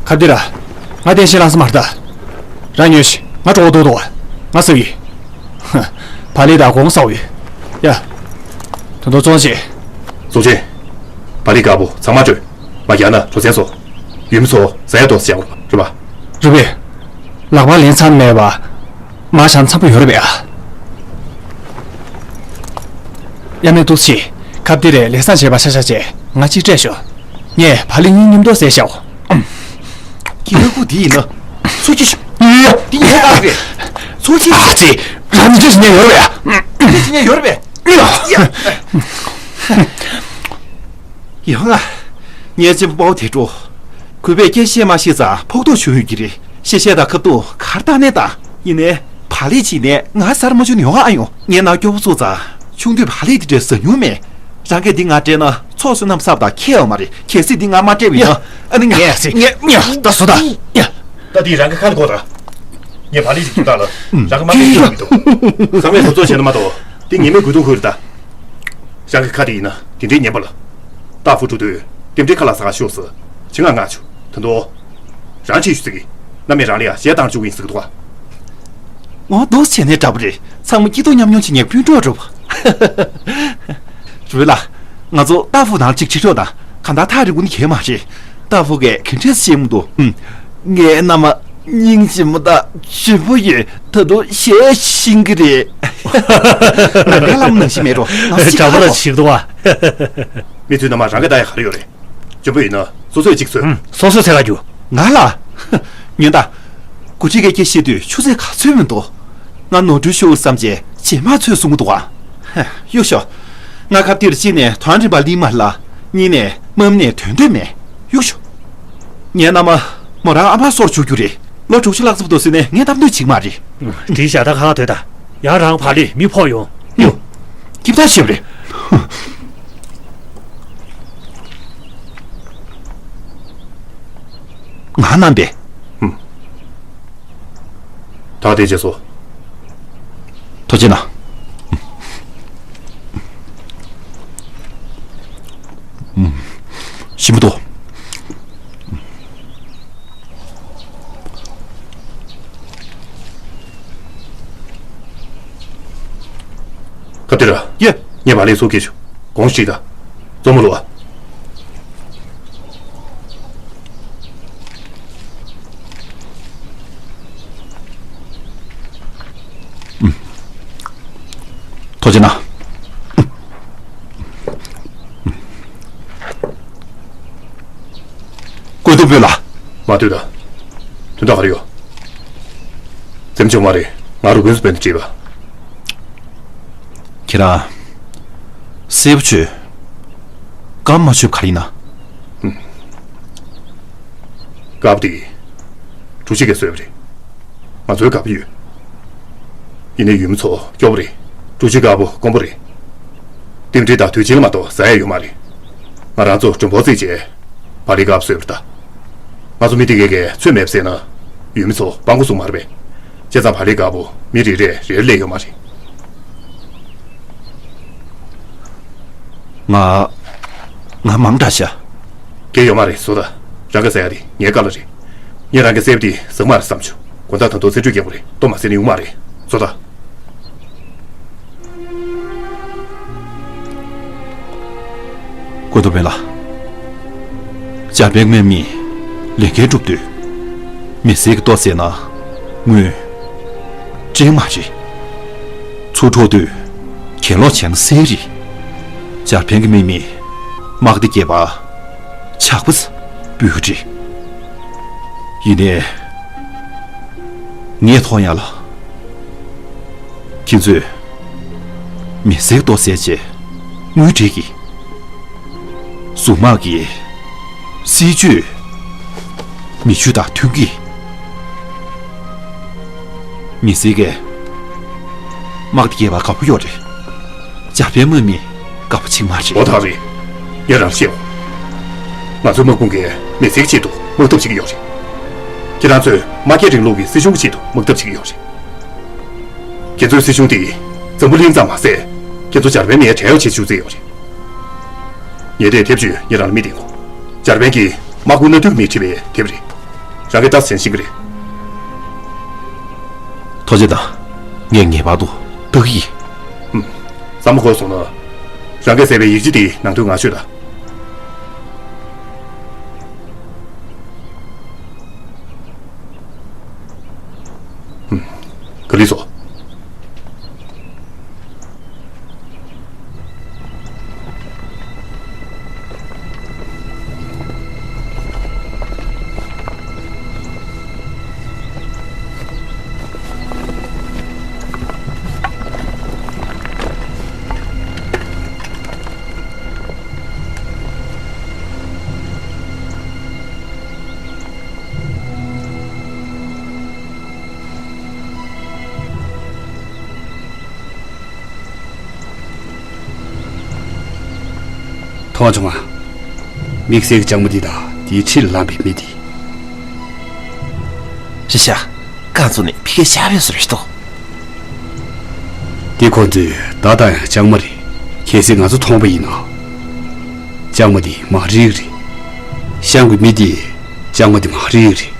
ཁ་བདེ་ར། ང་བསྟན་ཤེད་ལྷག་ས་མ་རེད་ད། རང་ཉོན་ཞིག་ང་གྲོགས་པོ་འདུག་འདུག་ང་ཟ་གི། བག་ལེབ་དང་སྒོང་ཟ་འོ་ཡོད། ཡ། ད་དུང་བཙོང་བྱེད། བཙོང་བྱེད། བག་ལེབ་དཀར་པོ་ཚང་མ་སྤྲོད། མ་རྒྱག་ན་གྲོ་སན་སོ། ཡུལ་མི་ཚོ་ཟ་ཡ་འདུག་ཟེར་ཡ་རེད་པ། རེད་པས། ལག་པ་ལེན་མཚམས་མེད་པ། མ་བྱང་འཚམ་པོ་ཡོད་རེད་པས་ཨ། ཡ་མེད་འདུག་སེ། ཁ་བདེ་རེ་ལས་བཟང་བྱས་པ་ཤ་ཤ་བྱས་ང་གཅིག་སྤྲད་ཤོག་ངས་བག་ལེབ་གཉིས་མཉམ་དུ་བཟས་ཤག་སྐྱེས་བུ་འདི་ཡིན་ན། ཚུར་གྱིས་ཤོག་འདི་ངའི་རྟགས་རེད། ཚུར་གྱིས། ཨ་ཙི། རང་ཉིད་ཀྱིས་ཉན་ཡོད་རེད་པས། ཉིད་ཀྱིས་ཉན་ཡོད་རེད་པས། ཡང་ང་། ངའི་གཅེན་པོ་དཔའ་བོ་དེ་འགྲོ། གུས་པས་སྐད་བཤད་མ་ཤེས་ཙང་ཕོག་ཐུག་བྱུང་ཡོད་ཀྱི་རེད། གཤེ་གཤེ་དང་ཁ་ཐུག་གར་བཏང་ནས་དང་། ཡིན་ནའི། བག་ལེབ་ཅིག་ནས་ང་ཟ་མ་བཅུག་ནས་ཡོང་ཨ་ཡོང་། ངའི་ནང་སྐྱོ་པོ་ཚུགས་ཙང་། ཆུང་དུས་བག་ལེབ་དེ་འདྲ་ཟ་མྱོང་མེད། རང་གིས་འདི་ང་སྤྲད་ན་ཚོགས་བསོད་ནམས་བསགས་པ་དང་ཁྱད་ཡོད་མ་རེད། གལ་སྲིད་འདི་ང་མ་སྤྲད་པ་ཡིན་ན། ཨ་ནི་ངས། ངས་ངས་ད་བཟོ་ད། ད་འདི་རང་གི་ཁ་ནས་གོ་ད། ངས་བག་ལེབ་ཅིག་བསྐུར་ད་ལ། རང་གི་མ་སྤྲད་ཡོང་མི་འདུག་ཚང་མས་གཟབ་གཟབ་བྱས་ན་མ་གཏོགས། འདི་ངེས་མེད་དགོས་དུང་ཁུར་ད། རང་གི་ཁ་དེ་ཡིན་ན་དེ་འདྲའི་ངན་པ་ལ། སྟག་ཕུ་འགྲོ་དུས་རྟེན་འབྲེལ་ཁ་ལག་ཟ་ག་ཤོག་ཟེར་ཆེད་མངགས་མངགས་བྱུང་། ད་དུང་། རང་ཁྲིད་ཤོག་ཟེར་གི། གནམ་མེད་རང་ལ་ཡ་གཞས་བཏང་བཅུག་གི་ཡིན་ཟེར་གི་འདུག་ག་འོ་འདུག་བྱས་ནས་འདྲ་པོ་རེད། ཚང་མ་སྐྱིད་སྡུག་མཉམ་མྱོང་བྱེད་མཁན་སྤུན་གྲོགས་འདྲ་པོ། རུས་པ་ལགས། ང་ཚོ་སྟག་ཕུ་ནང་གཅིག་ཁྲིད་ཆོག་དང་། གང་ལྟར་ཐག་རིང་པོ་ནི་གལ་མ་རེད། སྟག་ཕུ་གིས་ག་འདྲས་བཤད་མི་འདུག་ཨུམ། ངའི་མནའ་མ་སྙིང་རྗེ་མོ་དང་འཇོན་པོ་ཡོད། ད་དུང་གཞས་ཤེས་ཀྱི་རེད། ནམ་མཁའི་ལྷ་མོ་ནང་བཞིན་མེད་འགྲོ། ནང་བཞིན་དྲག་པོ་ལ་ཁག་པོ། ཞིག་འདུག་བ། མི་ཚོའི་མནའ་མ་རང་གིས་བཏགས་ཡ་ག་རེ་ཡོད་རེད། འཇོན་པོ་ཡིན་ན་སོ་སོས་གཅིག་བཟོས། ཨུམ། སོ་སོས་ཟེར་ག་རྒྱུ། ང་ལ། ཉོན་ད། འགོ་ཁྲིད་ཀྱིས་སྐད་བཤད་དུས་ཆུ་ཚོད་ག་ཚོད་མི་འདུག་ང་ནོར་འཁྲུལ་ཤོར་བསམ་བྱས་རྗེས་མ་ཚོད་གསུང་གི་འདུག་ཨ། གཡུག་ཤོག་ང་ཁ་གཏད་གཅིག་ནས་དོན་རིན་པ་ལིང་མ་ལ། གཉིས་ནས་མམ་ནས་དོན་དོན་མེད། གཡུག་ཤོག་ངའི་མནའ་མ་མོ་རང་ཨ་མ་སོར་འཇུག་རྒྱུ་རེད། ལོ་དྲུག་ཅུ་ལྷག་ཙམ་འདུག་ཟེར་ནས་ངས་གཏམ་འདོད་བྱེད་ཀྱི་མ་རེད། དེའི་ཞག་ད་ཁ་ཁ་སྡོད་ད། ཡང་རང་བག་ལེབ་མི་ཕོག་ཡོང་། ཡོ། སྐྱིད་པོ་ཞིག་རེད། ང་རྣམ་པས། ཧུམ། ད་དེ་རྗེས་སོ། ཐུགས་རྗེ་གནང་། ཧུམ། ཞིམ་པོ་འདུག་ཁ་གཏད་ར། ཡེ། ངས་བག་ལེབ་ཚུར་སྐྱེལ་ཞུ། གོང་ཞིག་ད། གཙོ་མོ་ལོ་ཨ། ཐུགས་རྗེ་གནང་། བཀོད་འདོམས་སྤེལ་ལ། མ་ལྟོས་ད། དོན་དག་ག་རེ་ཡོད། འཛེམ་ཆོག་མ་རེད། ང་རུ་དགོན་སུ་བོད་དུ་བྲིས་པ། ཁྱེད་རང་། སེར་པོ་ཆོས། སྐམ་མ་ཆོད་ག་རེ་ཡིན་ན། ཧུམ། དཀར་པོ་དེ། གྲུ་བཞི་གས་བཟོས་པ་རེད། ང་ཚོའི་དཀར་པོ་ཡོད། ཡིན་ནའི་ཡུལ་མི་ཚོ་སྐྱོ་པོ་རེད། འབྲུག་ཆུའི་དཀར་པོ་དཀོན་པོ་རེད། རྟེན་འབྲེལ་དང་དུས་ཆེན་ལ་མ་གཏོགས་ཟ་ཡ་ཡོད་མ་རེད། ང་རང་ཚོ་མགྲོན་པོ་བརྩིས་བྱས་བག་ལེབ་དཀར་པོ་བཟོས་པ་རེད་ད། ང་ཚོ་མི་དེ་གས་ཀྱིས་ཚོད་མེད་པ་བཟས་ན་ཡུལ་མི་ཚོ་སྤྲང་པོ་བཟོ་མ་རེད་པས། བྱས་ཙང་བག་ལེབ་དཀར་པོ་མི་རེ་རེར་རེ་རེ་སླེབས་ཡོད་མ་རེད། ང་ང་མང་དྲགས་ཤག་གལ་ཡོད་མ་རེད། བཟོ་ད། རང་གིས་ཟ་ཡ་དེ་ངའི་བཀའ་ལ་རེད། ངས་རང་གིས་བཟས་པ་དེ་ཟ་གི་མ་རེད་བསམ་བྱུང་། དགོང་དག་ད་དུང་རྩེ་དྲུད་རྒྱག་དགོས་རེད། ལྟོ་མ་བཟས་ན་ཡོང་མ་རེད། བཟོ་ད། ཀོ་ཏོ་བེ་ལ། འཇར་པན་དམག་མིས་ལས་འགན་སྒྲུབ་དུས། མི་སེར་གྱི་ལྟོ་བཟས་ན་དངུལ་སྤྲད་མ་རེད། ཚུར་འཕྲོག་དུས་གྱེན་ལོག་བྱས་ན་གསེར་རེད། འཇར་པན་གྱི་དམག་མིས་དམག་སྡེ་བརྒྱད་པ་ཇག་པ་ཚོ་འབུལ་བ་རེད། ཡིན་ནའི་ངས་མཐོང་ཡ་ལ། ཁྱེད་ཚོས་མི་སེར་ལྟོ་བཟས་བྱས་དངུལ་སྤྲད་ཀྱི། གཟུགས་དམག་གི་སྲིད་ཇུས་མི་ཇུས་དང་མཐུན་གྱི། མི་སེར་གྱིས་དམག་སྡེ་བརྒྱད་པ་དགའ་པོ་ཡོད་རེད། འཇར་པན་དམག་མི་དགའ་པོ་བྱེད་ཀྱི་མ་རེད། འོ་ད་རེད། ངས་རང་བཤད་འོ། ང་ཚོའི་དམག་དཔུང་གིས་མི་སེར་གྱི་ཆེད་དུ་དམག་འཐབ་བྱེད་ཀྱི་ཡོད་རེད། ཁྱེད་རང་ཚོས་དམར་འཁྱགས་རིང་ལུགས་ཀྱི་སྲིད་གཞུང་གི་ཆེད་དུ་དམག་འཐབ་བྱེད་ཀྱི་ཡོད་རེད། ཁྱེད་ཚོའི་སྲིད་གཞུང་དེ་འཛམ་བུ་གླིང་ཙམ་མ་ཟད། ཁྱེད་ཚོ་འཇར་པན་ནས་བྲལ་ཡོང་བྱེད་བཅུག་རྩིས་ཡོད་རེད། ངས་དེ་དེབ་བརྗོད་ཉེ་རང་ལ་མི་བསྟན་གོ། འཇར་པན་གྱི་དམག་དཔུང་སྣ་བདུན་གྱི་མིང་བྲིས་པའི་དེབ་རེད། རང་གིས་ལྟ་ཙམ་ཤེས་ཀྱི་རེད། ཐུགས་རྗེ་གནང་། ངས་ངེས་པར་དུ་ལྟ་གི་ཡིན། ཧུམ། བསམ་བློ་འཁོར་སོང་ན། རང་གིས་བཟས་པའི་ཡིག་ཆ་དེའི་ནང་དོན་ངས་ཤོད་ད། ཧུམ། ག་ལེར་སོང་། མཐོང་བྱུང་ང་། དམིགས་བསལ་གྱི་ལྕང་མ་འདི་དང་དེའི་འཁྲིས་ལ་ལངས་པའི་མི་འདི། རེད་ཤག་རྐང་བཙུགས་ནས་ཕ་གིར་བཞག་པའི་བཟོ་འདྲ་ཞིག་འདུག་འདི་ཁོ་ཚོའི་བདག་དང་ཡང་ལྕང་མ་རེད། གལ་སྲིད་ང་ཚོ་མཐོང་པ་ཡིན་ན། ལྕང་མ་འདི་མ་རིག་རེད། གཤམ་གྱི་མི་འདིས་ལྕང་མ་འདི་མ་རིག་རེད།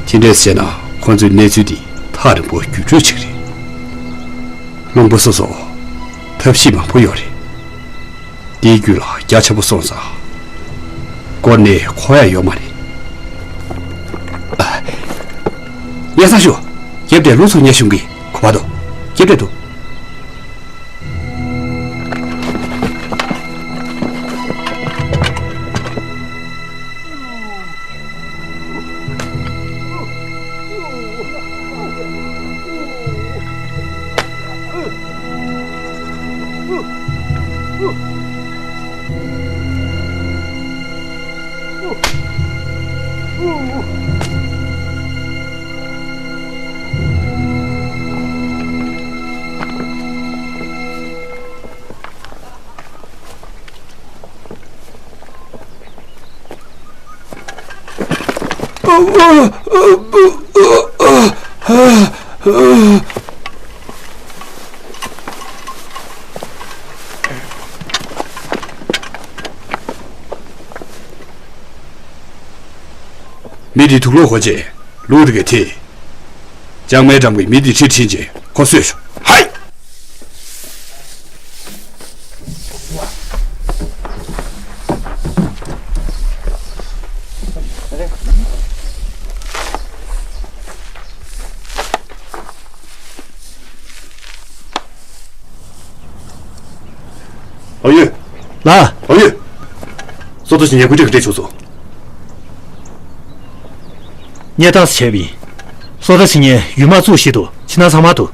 དེ་འདྲས་བྱས་ན་ཁོ་ཚོའི་གནས་ཚུལ་འདི་ཐག་རིང་པོ་བརྒྱུད་སྤྲོད་བྱེད་ཀྱི་རེད། ལུང་པ་སོ་སོ་ཐབས་ཤེས་མང་པོ་ཡོད་རེད། འདིའི་རྒྱུད་ལ་རྒྱ་ཆེན་པོ་སོང་ཙང་། སྐོར་ནས་འཁོར་ཡ་ཡོད་མ་རེད། ཉན་ས་ཞུ། རྒྱབ་འདྲེ་ལུག་ཚོ་ཉེ་ཞུང་གི་གོ་བ་དོ། རྒྱབ་འདྲེ་དུ། མི་དེ་དུག་ལོག་གོ་ཆེ། ལུག་དེ་ག་ཐེ། ལྕང་མའི་འགྲམ་གྱི་མི་དེ་ཁྲིད་ཕྱིན་རྗེས་ཁོ་གསོད་ཤོག་ཧའི། ཨ་ཡོད། ལགས། ཨ་ཡོད། སོ་ཏོ་ཞིག་ཉེ་སྐུལ་ཁྲིད་ཀྱི་སྤྲད་བྱུང་སོང་། གནས་སྟངས་བྱས་པ་ཡིན། སོ་ཏ་ཕྱི་ཉིན་ཡུལ་དམག་བཙུགས་ཤིག་ཏུ་ཕྱི་ནང་ཚང་མ་འདུག་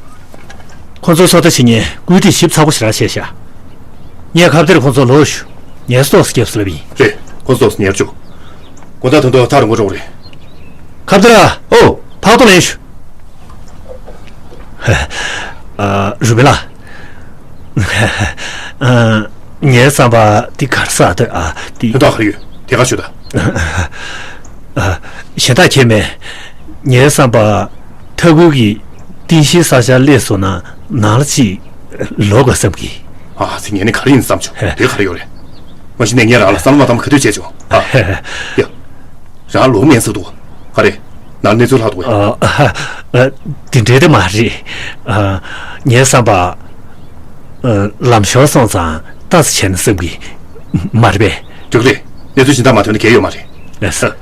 ཁོ་ཚོས་སོ་ཏ་ཕྱི་ཉིན་བཀོད་སྒྲིག་ཞིབ་ཚགས་པོ་ཞེ་དྲག་བྱས་ཤག་ངས་ཁ་བརྡར་ཁོ་ཚོ་ལོག་ཞུ། ངས་སོ་ཏོས་སྐྱབས་སུ་ལབ་ཡིན། རེད། ཁོ་ཚོས་ཉེར་བཅུག་དགོང་དག་ད་དུང་ཐག་རིང་པོ་འགྲོ་གི་རེད། ཁ་བརྡར་ཨ། ཨོ། ཕག་ཏོ་ལེན་ཞུ། ཨ། རུས་སྦལ་ལགས། ཨ། ངའི་བསམ་པ་འདི་ག་རེ་ཟེར་འདོད་ཨ། འདི། དོན་དག་ག་རེ་ཡོད། དེ་ག་ཞུ་ད། ཨ། གཞན་དག་ཁྱད་མེད། ངའི་བསམ་པ་མཐའ་ཁུལ་གྱི་རྟེན་གཞིའི་ས་ཆར་སླེབས་སོང་ན་ནང་ལ་ཅིག་ལོག་དགོས་བསམ་གི། ཨ་ཙི། ངས་ནི་ག་རེ་ཡིན་བསམ་བྱུང་། དེ་ག་རེ་ཡོད་རེད། མ་གཞི་ནས་ངས་རང་ལ་བསམ་བློ་མ་བཏང་བར་ག་དུས་བྱས་བྱུང་། ཨ། ཡ། རང་ལོག་མེད་ཟེར་འདུག་ག་རེ། ནང་གནས་ཚུལ་ལྷག་འདུག་གས། ཨ། ཨ། དེ་འདྲའི་དེ་མ་རེད། ཨ། ངའི་བསམ་པ། ཨ། ལམ་ཞོར་སོང་ཙང་ལྟ་ཙམ་བྱས་ན་བསམ་གི། མ་རེད་པས། འགྲིག་རེད། གནས་ཚུལ་གཞན་དག་མ་ཐོན་ན་གལ་ཡོད་མ་རེད། ལགས་སོ།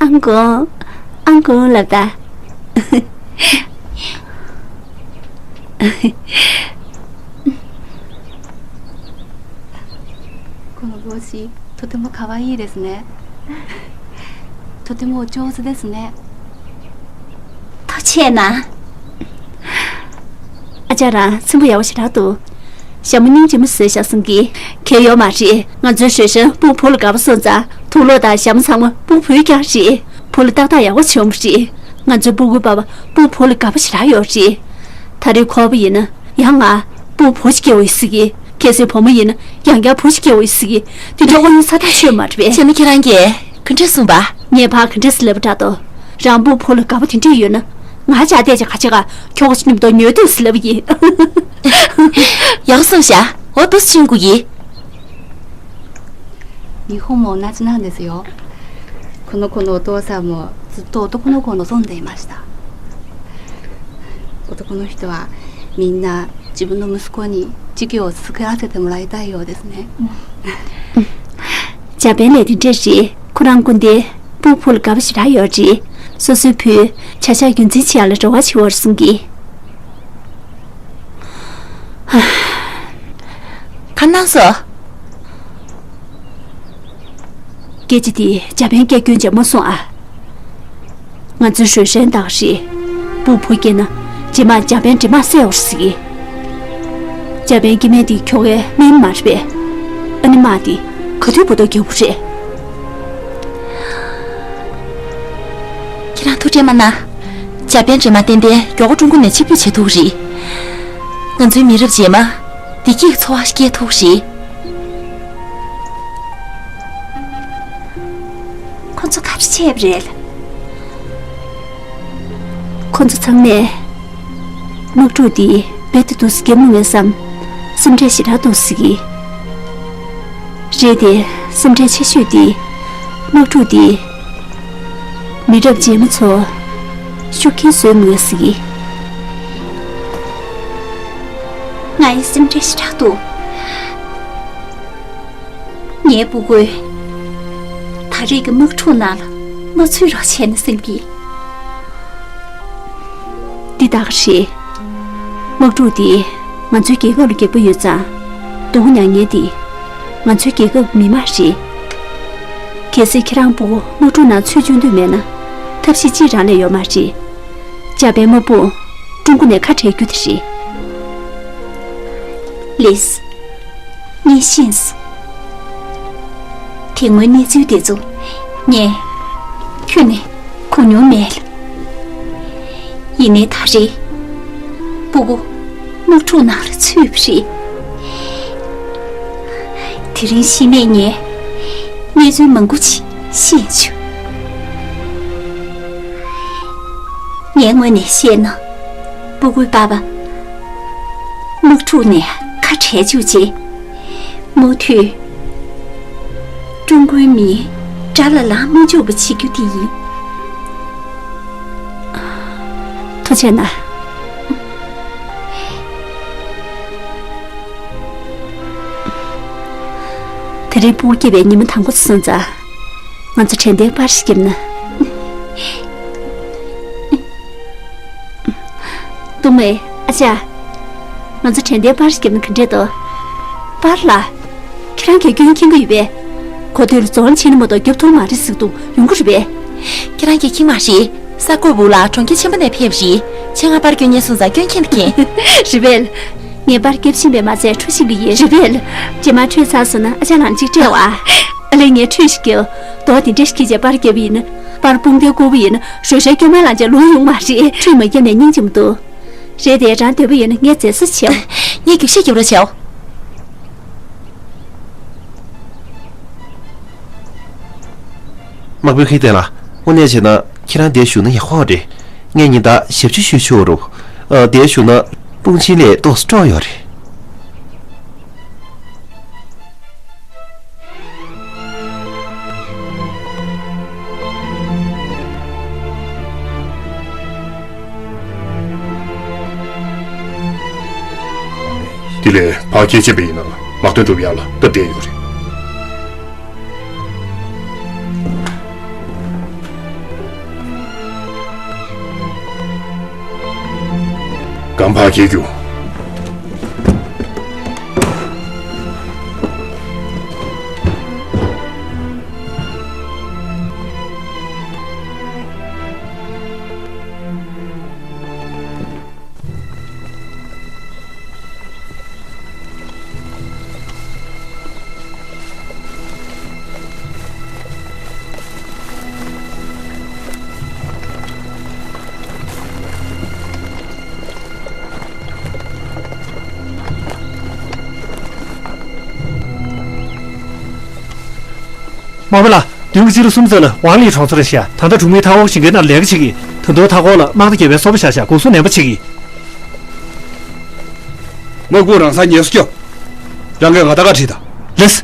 ཨང་ཀོང་། ཨང་ཀོང་ལབ་ད།この帽子、とても可愛いですね。とてもお上手ですね。ཐུགས་རྗེ་གནང་། ཨ་ཅག་རང་ཚེམ་བུ་ཡག་པོ་ཞེ་དྲག་འདུག་ཞྭ་མོ་སྙིང་རྗེ་མོ་བཟོས་ཤག་བསམ་གི། གལ་ཡོད་མ་རེད། ང་ཚོའི་ཞོལ་ཞན་སྤུ་བོ་ལ་དགའ་པོ་སོང་ཙང་དུག་ལོག་དང་ཞྭ་མོ་ཚང་མ་སྤུ་བོའི་རྐྱང་རེད། བུ་ལ་ཏག་ཏག་ཡག་པོ་བྱུང་བ་རེད། ང་ཚོའི་སྤུ་གུའི་པ་པ་སྤུ་བོ་ལ་དགའ་པོ་ཞེ་དྲག་ཡོད་རེད། ད་རེས་ཁོ་པ་ཡིན་ན་ཡང་ང་སྤུ་བོ་ཞིག་སྐྱེ་བ་ཡིན་ཟེར་གི། གལ་སྲིད་བུ་མོ་ཡིན་ན་ཡང་བསྐྱར་བུ་ཞིག་སྐྱེ་བ་ཡིན་ཟེར་གི། དེ་འདྲ་དབང་ཡོད་ས་ཐག་ཆོད་མ་རེད་པས། བྱས་ན་ཁྱེད་རང་གིས་ག་འདྲ་གསུངས་པ། ངས་ཕར་ག་འདྲ་ཟེར་ལབ་པ་འདྲ་འདུག་རང་སྤུ་བོ་ལ་དགའ་པོ་དེ་འདྲས་ཡོད་ན། ང་ཅག་བལྟས་ཀྱང་ཁ་ཆེ་ག་ཁྱོ་ག་ཅིག་མཉམ་དུ་ཉོས་སྡོད་ཟེར་ལབ་ཡིན། ཡག་སོང་ཤག་འོ་དུ་སུ་ཆིང་གུ་ཡིན། 日本も同じなんですよ。この子のお父さんもずっと男の子を望んでいました。男の人はみんな自分の息子に授業を作らせてもらいたいようですね。འཇར་པན་ལ་དེ་འདྲས་རེད། ཁོ་རང་སྐུ་མདུན་སྤུ་བོ་ལ་དགའ་པོ་ཞེ་དྲག་ཡོད་རེད། སོ་སོའི་བུས་བྱ་གཞག་རྒྱུན་འཛིན་བྱེད་ཡག་ལ་རེ་བ་བྱེད་འོར་གསུང་གི། ག་གནང་སོ། སྐད་ཆ་དེ་འཇར་པན་སྐད་སྐྱོན་བྱས་མ་གསུང་ཨ། ང་ཚོའི་ཞོལ་ཞན་དག་རེད། སྤུ་བོ་སྐྱེས་ན་རྗེས་མ་འཇར་པན་འདྲེ་དམག་བསད་འོར་ཟེར་གི། འཇར་པན་སྐྱེ་དམན་དེ་ཁྱོ་གའི་སྨན་མ་རེད་པས། ཨ་ནི་དམག་དེ་ག་དུས་འབུ་ཏོག་རྒྱག་གི་རེད། ཁྱེད་རང་ཐུགས་ཁྲལ་མ་གནང་། འཇར་པན་འདྲེ་དམག་ཏན་ཏན་མགྱོགས་པོ་ཀྲུང་གོ་ནས་ཕྱིར་འབུད་བྱེད་ཐུབ་ཀྱི་རེད། ང་ཚོའི་མི་རབས་རྗེས་མ་བདེ་སྐྱིད་ཀྱི་འཚོ་བ་ཞིག་སྐྱེལ་ཐུབ་ཀྱི་རེད། ཁོ་ཚོ་ག་རེ་བྱས་པ་རེད། ཁོ་ཚོ་ཚང་མས་དམག་འཁྲུག་འདི་རྦད་དེ་འདུག་སེ་རྒྱབ་མི་ཉན་བསམ། སེམས་ཁྲལ་ཞེ་དྲག་འདུག་སེ་གི། རེད་དེ། སེམས་ཁྲལ་ཆེ་ཤོས་དེ་དམག་འཁྲུག་འདི་མི་རབས་རྗེས་མ་ཚོ་ཤུགས་རྐྱེན་བཟོས་མི་ཉན་སེ་གི། ང་ཡི་སེམས་ཁྲལ་ཞེ་དྲག་འདུག་ངའི་སྤུ་གུས་ད་རེས་ཀྱི་དམག་འཁྲུག་ནང་ལ་མ་ཚུད་རོགས་བྱས་ན་བསམ་གི། འདི་ལྟ་གི་རེད། དམག་འཁྲུག་འདི་ང་ཚོའི་རྒྱལ་ཁབ་ལ་གེགས་པ་ཡོད་ཙང་། སྡུག་མྱངས་མཁན་འདི་ང་ཚོའི་རྒྱལ་ཁབ་མི་མང་རེད། གལ་སྲིད་ཁྱེད་རང་སྤུ་གུ་དམག་འཁྲུག་ནང་ཚུད་བཅུག་འདོད་མེད་ན། ཐབས་ཤེས་གཅིག་རང་ལས་ཡོད་མ་རེད། འཇར་པན་དམག་དཔུང་ཀྲུང་གོ་ནས་ཁ་བྲལ་རྒྱུ་དེ་རེད། ལིས། ངས་ཤེས་སོང་། དེ་སྔོན་གནས་ཚུལ་དེ་ཚོ་ངས་ཁྱོན་ནས་གོ་མྱོང་མེད་ལ། ཡིན་ནའི་ད་རེས་སྤུ་གུ་དམག་འཁྲུག་ནང་ལ་ཚུད་པ་རེད། དེ་རིང་ཤི་ནས་ངས་གནས་ཚུལ་མང་པོ་ཅིག་ཤེས་བྱུང་། ངའི་ངོས་ནས་བཤད་ན། སྤུ་གུའི་པ་པ་དམག་འཁྲུག་ནས་ཁ་བྲལ་བཅུག་རྗེས། མུ་མཐུད་ཀྲུང་གོའི་མིའི་དགྲ་ལ་ལངས་མ་བཅུག་པ་བྱེད་རྒྱུ་དེ་ཡིན། ཐུགས་རྗེ་གནང་། དེ་རིང་སྤུ་གུ་སྐྱེས་པའི་ཉི་མ་དང་པོ་དེ་སོང་ཙང་། ང་ཚོ་དྲན་རྟེན་པར་ཞིག་བརྒྱབ་ན། ཏུ་མེ། ཨ་ཅག་ང་ཚོ་དྲན་རྟེན་པར་བརྒྱབ་ན་ག་འདྲས་འདུག་པར་ལ། ཁྱེད་རང་གིས་སྐྱོན་མཁྱེན་གྱི་ཡོད་པས། གོ་ཐོས་ལ་རྫོང་ཕྱིན་ན་མ་གཏོགས་རྒྱབ་ཐུབ་མ་རེད་ཟེར་འདུག་ཡོང་གི་རེད་པས། ཁྱེད་རང་གིས་མཁྱེན་མ་རེད། གསར་འགོད་པ་ལགས་གྲོང་ཁྱེར་ཆེན་པོ་ནས་ཕེབས་རེད། ཁྱེད་རང་པར་སྐྱོན་མཁན་སོང་ཙང་སྐྱོན་མཁྱེན་དང་མཁྱེན། རེད་པས། ངས་པར་རྒྱབ་ཕྱིན་པས་མ་ཚད་འཕྲོ་ཞིག་ལ་ཡིན། རེད་པས། རྗེས་མ་འཕྲོད་ཚར་སོང་ན་ཨ་ཅག་ལགས་གཅིག་སྤྲད་པ། ཨ་ལས། ངས་འཕྲོད་ཞིག་རྒྱབ། རྡོ་དེ་འདྲ་ཞིག་གིས་བྱས་པར་རྒྱབ་པ་ཡིན་ན། པར་དཔུང་སྡེའི་སྐོར་བུ་ཡིན་ན་རོལ་ཆ་སྐྱོན་མ་ལངས་ཅིག་ལོང་ཡོང་མ་རེད། འཕྲོད་མ་རྒྱབ་ནས་སྙིང་རྗེ་མི་འདུག་རེད་དེ། རང་འདོད་པ་ཡོད་ན་ངས་མཛད་སོ་བྱེད། ངས་རྒྱབ་བཤིག་རྒྱབ་རོགས་བྱེད། དམག་དཔོན་ཁེ་ཏན་ལགས། དངོས་གནས་བྱས་ན་ཁྱེད་རང་འདིར་བཞུགས་ན་ཡག་པོ་རེད། ངས་ཉིན་ལྟར་ཞབས་ཕྱི་ཞུ་ཆོག་རུང་། ཨ། འདིར་བཞུགས་ན་དཔུང་ཆེན་ལས་ཏོག་ཙམ་སྤྲོ་ཡོང་རེད། དེ་ལས་ཕར་སྐྱེལ་ཕྱིན་པ་ཡིན་ན་དམག་དོན་སྒྲུབ་ཡག་ལ་སྟབས་བདེ་ཡོད་རེད། གང་ཕར་སྐྱེལ་རྒྱུ། དམག་དཔོན་ལགས། བདུན་གྱི་ཕྱི་ལོ་གསུམ་ཙམ་ལ་ཝང་ལི་གྲོང་ཚོར་བཞག་ད་ལྟ་གྲོང་མིའི་མཐའ་འཁོར་ཞིང་ཁའི་ནང་ལས་ཀ་བྱེད་ཀྱི། ད་དུང་མཐའ་འཁོར་ལ་དམག་སྡེ་བརྒྱད་པའི་སོ་པ་བཞག་བཞག་འགོག་སྲུང་ནན་པོ་བྱེད་ཀྱི། དམག་དཔུང་རང་སར་ངལ་གསོ་སྐྱོབ། རང་གིས་ང་ལྟ་ག་ཁྲིད་དང་། ལགས།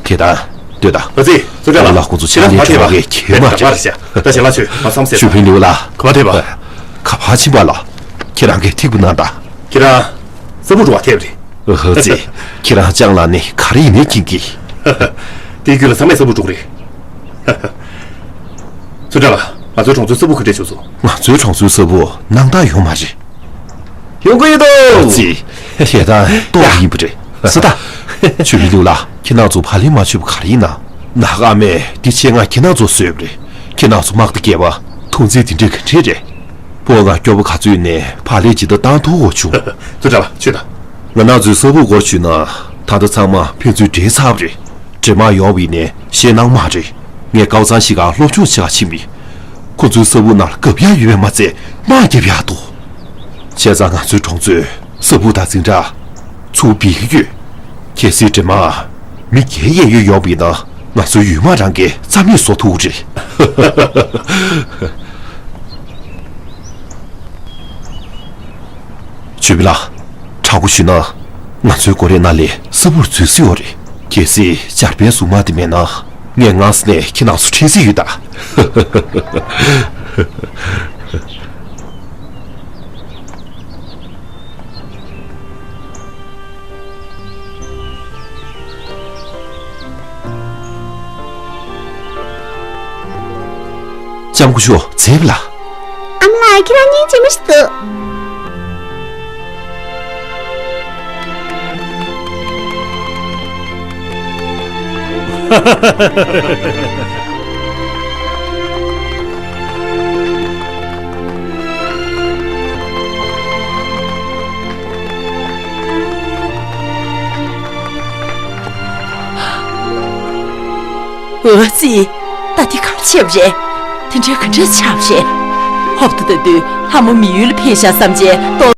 ཁྱེད་རང་། ལྟོས་དང་། ཨ་ཙི། ཚུར་ལ། ལགས། ཁོང་ཚོ་ཕྱག་ལས་སྤྲད་པ་གས་ཁྱེད་མ་ཁྱེད་རང་ཤ། ད་ཞལ་ལག་མཆོད། ང་མཚམས་བསྲེས། ཞུ་ཕིང་ལིའུ་ལགས། ག་པར་ཕེབས་པ། ག་པར་ཕྱིན་པ་ལགས། ཁྱེད་རང་གིས་ཐིག་པ་གནང་དང་། ཁྱེད་རང་། ས་བུག་འགྲོ་བར་ཕེབས་རེད། ཨ་ཙི། ཁྱེད་རང་ལྕང་ལ་ནི་ག་རེ་ཡིན་ནའི་མཁྱེན་གི། དེའི་རྒྱུད་ལ་ཚང་མས་ས་བུག་འགྲོ་གི་རེད། ཚུར་ལ། ང་ཚོའི་གྲོང་ཚོའི་ས་བུག་ག་འདྲས་བྱུང་སོང་། ང་ཚོའི་གྲོང་ཚོའི་ས་བུག་སྣང་དག་ཡོད་མ་རེད། ཡོང་གི་ཡོད་དོ། ཨ་ཙི། ཁྱེད་རང་ལྟོགས་ཡིན་པ་རེད། ཟ་ད། ཞུ་ཕིང་ལིའུ་ལགས། ཁྱེད་རང་ཚོ་བག་ལེབ་མ་མཆོད་པ་ག་རེ་ཡིན་ན། ནག་ཨ་མས་འདི་ཆེད་མངགས་ཁྱེད་རང་ཚོར་བཟོས་པ་རེད། ཁྱེད་རང་ཚོ་དམག་སྡེ་བརྒྱད་པ་ཐོག་འཛིང་འདི་འདྲས་ག་འདྲས་རེད། ཕོ་ང་སྐྱོ་པོ་ག་ཚོད་ནས་བག་ལེབ་ཇི་ལྟར་བཏང་ཐུབ་འོ་བྱུང་། ཚུར་ལ་མཆོད་དང་། ང་རང་ཚོའི་ས་བུག་སྐོར་ཞུས་ན། ད་ལྟ་ཚང་མ་ཕན་ཚུན་འདྲེས་ཚར་བ་རེད། འདྲེ་དམག་ཡོང་བ་ཡིན་ནའི་ཞེད་སྣང་མ་རེད། ངས་ཀའོ་ཚང་ཞིག་ག་སློབ་སྦྱོང་བྱེད་ག་ཕྱིན་པ་ཡིན། ཁོ་ཚོའི་ས་བུག་ནང་ལ་གབ་ཡག་ཡོད་པས་མ་ཚད་དམག་རྒྱབ་ཡག་འདུག་བྱས་ཙང་ང་ཚོའི་གྲོང་ཚོའི་ས་བུག་དང་འཛིང་རགས་ཚུར་འབུད་ཀྱི་ཡོད། གལ་སྲིད་འདྲེ་དམག་མི་བརྒྱད་གཡས་གཡོན་ཡོང་བ་ཡིན་ན། ང་ཚོའི་ཡུལ་དམག་རང་གིས་རྩ་མེད་བཟོ་ཐུབ་ཀྱི་རེད། ཞུ་ཕིང་ལགས། དྲང་པོ་ཞུས་ན། ང་ཚོའི་སྒོ་རའི་ནང་ལ་ས་བུག་འཛུལ་སྲིད་ཡོད་རེད། གལ་སྲིད་འཇར་པན་གཟུགས་དམག་དེ་མེད་ན། ངས་སྔ་ས་ནས་ཁྱེད་རྣམ་ཚོ་ཁྲིད་རྩིས་ཡོད་ད། ལྕམ་སྐུ་ཞབས་ཛེབ་ལགས། ཨ་མ་ལགས། ཁྱེད་རང་སྙིང་རྗེ་མོ་ཞིག་འདུག་འོ་ཙི། ད་འདི་ག་རེ་བྱས་པ་རེད། དེ་འདྲའི་ག་འདྲས་ཆགས་པ་རེད། ཧོབ་ཏེ་ལྟ་དུས་ལྷ་མོ་མི་ཡུལ་ལ་ཕེབས་ཤག་བསམ་བྱས་ལྟོགས།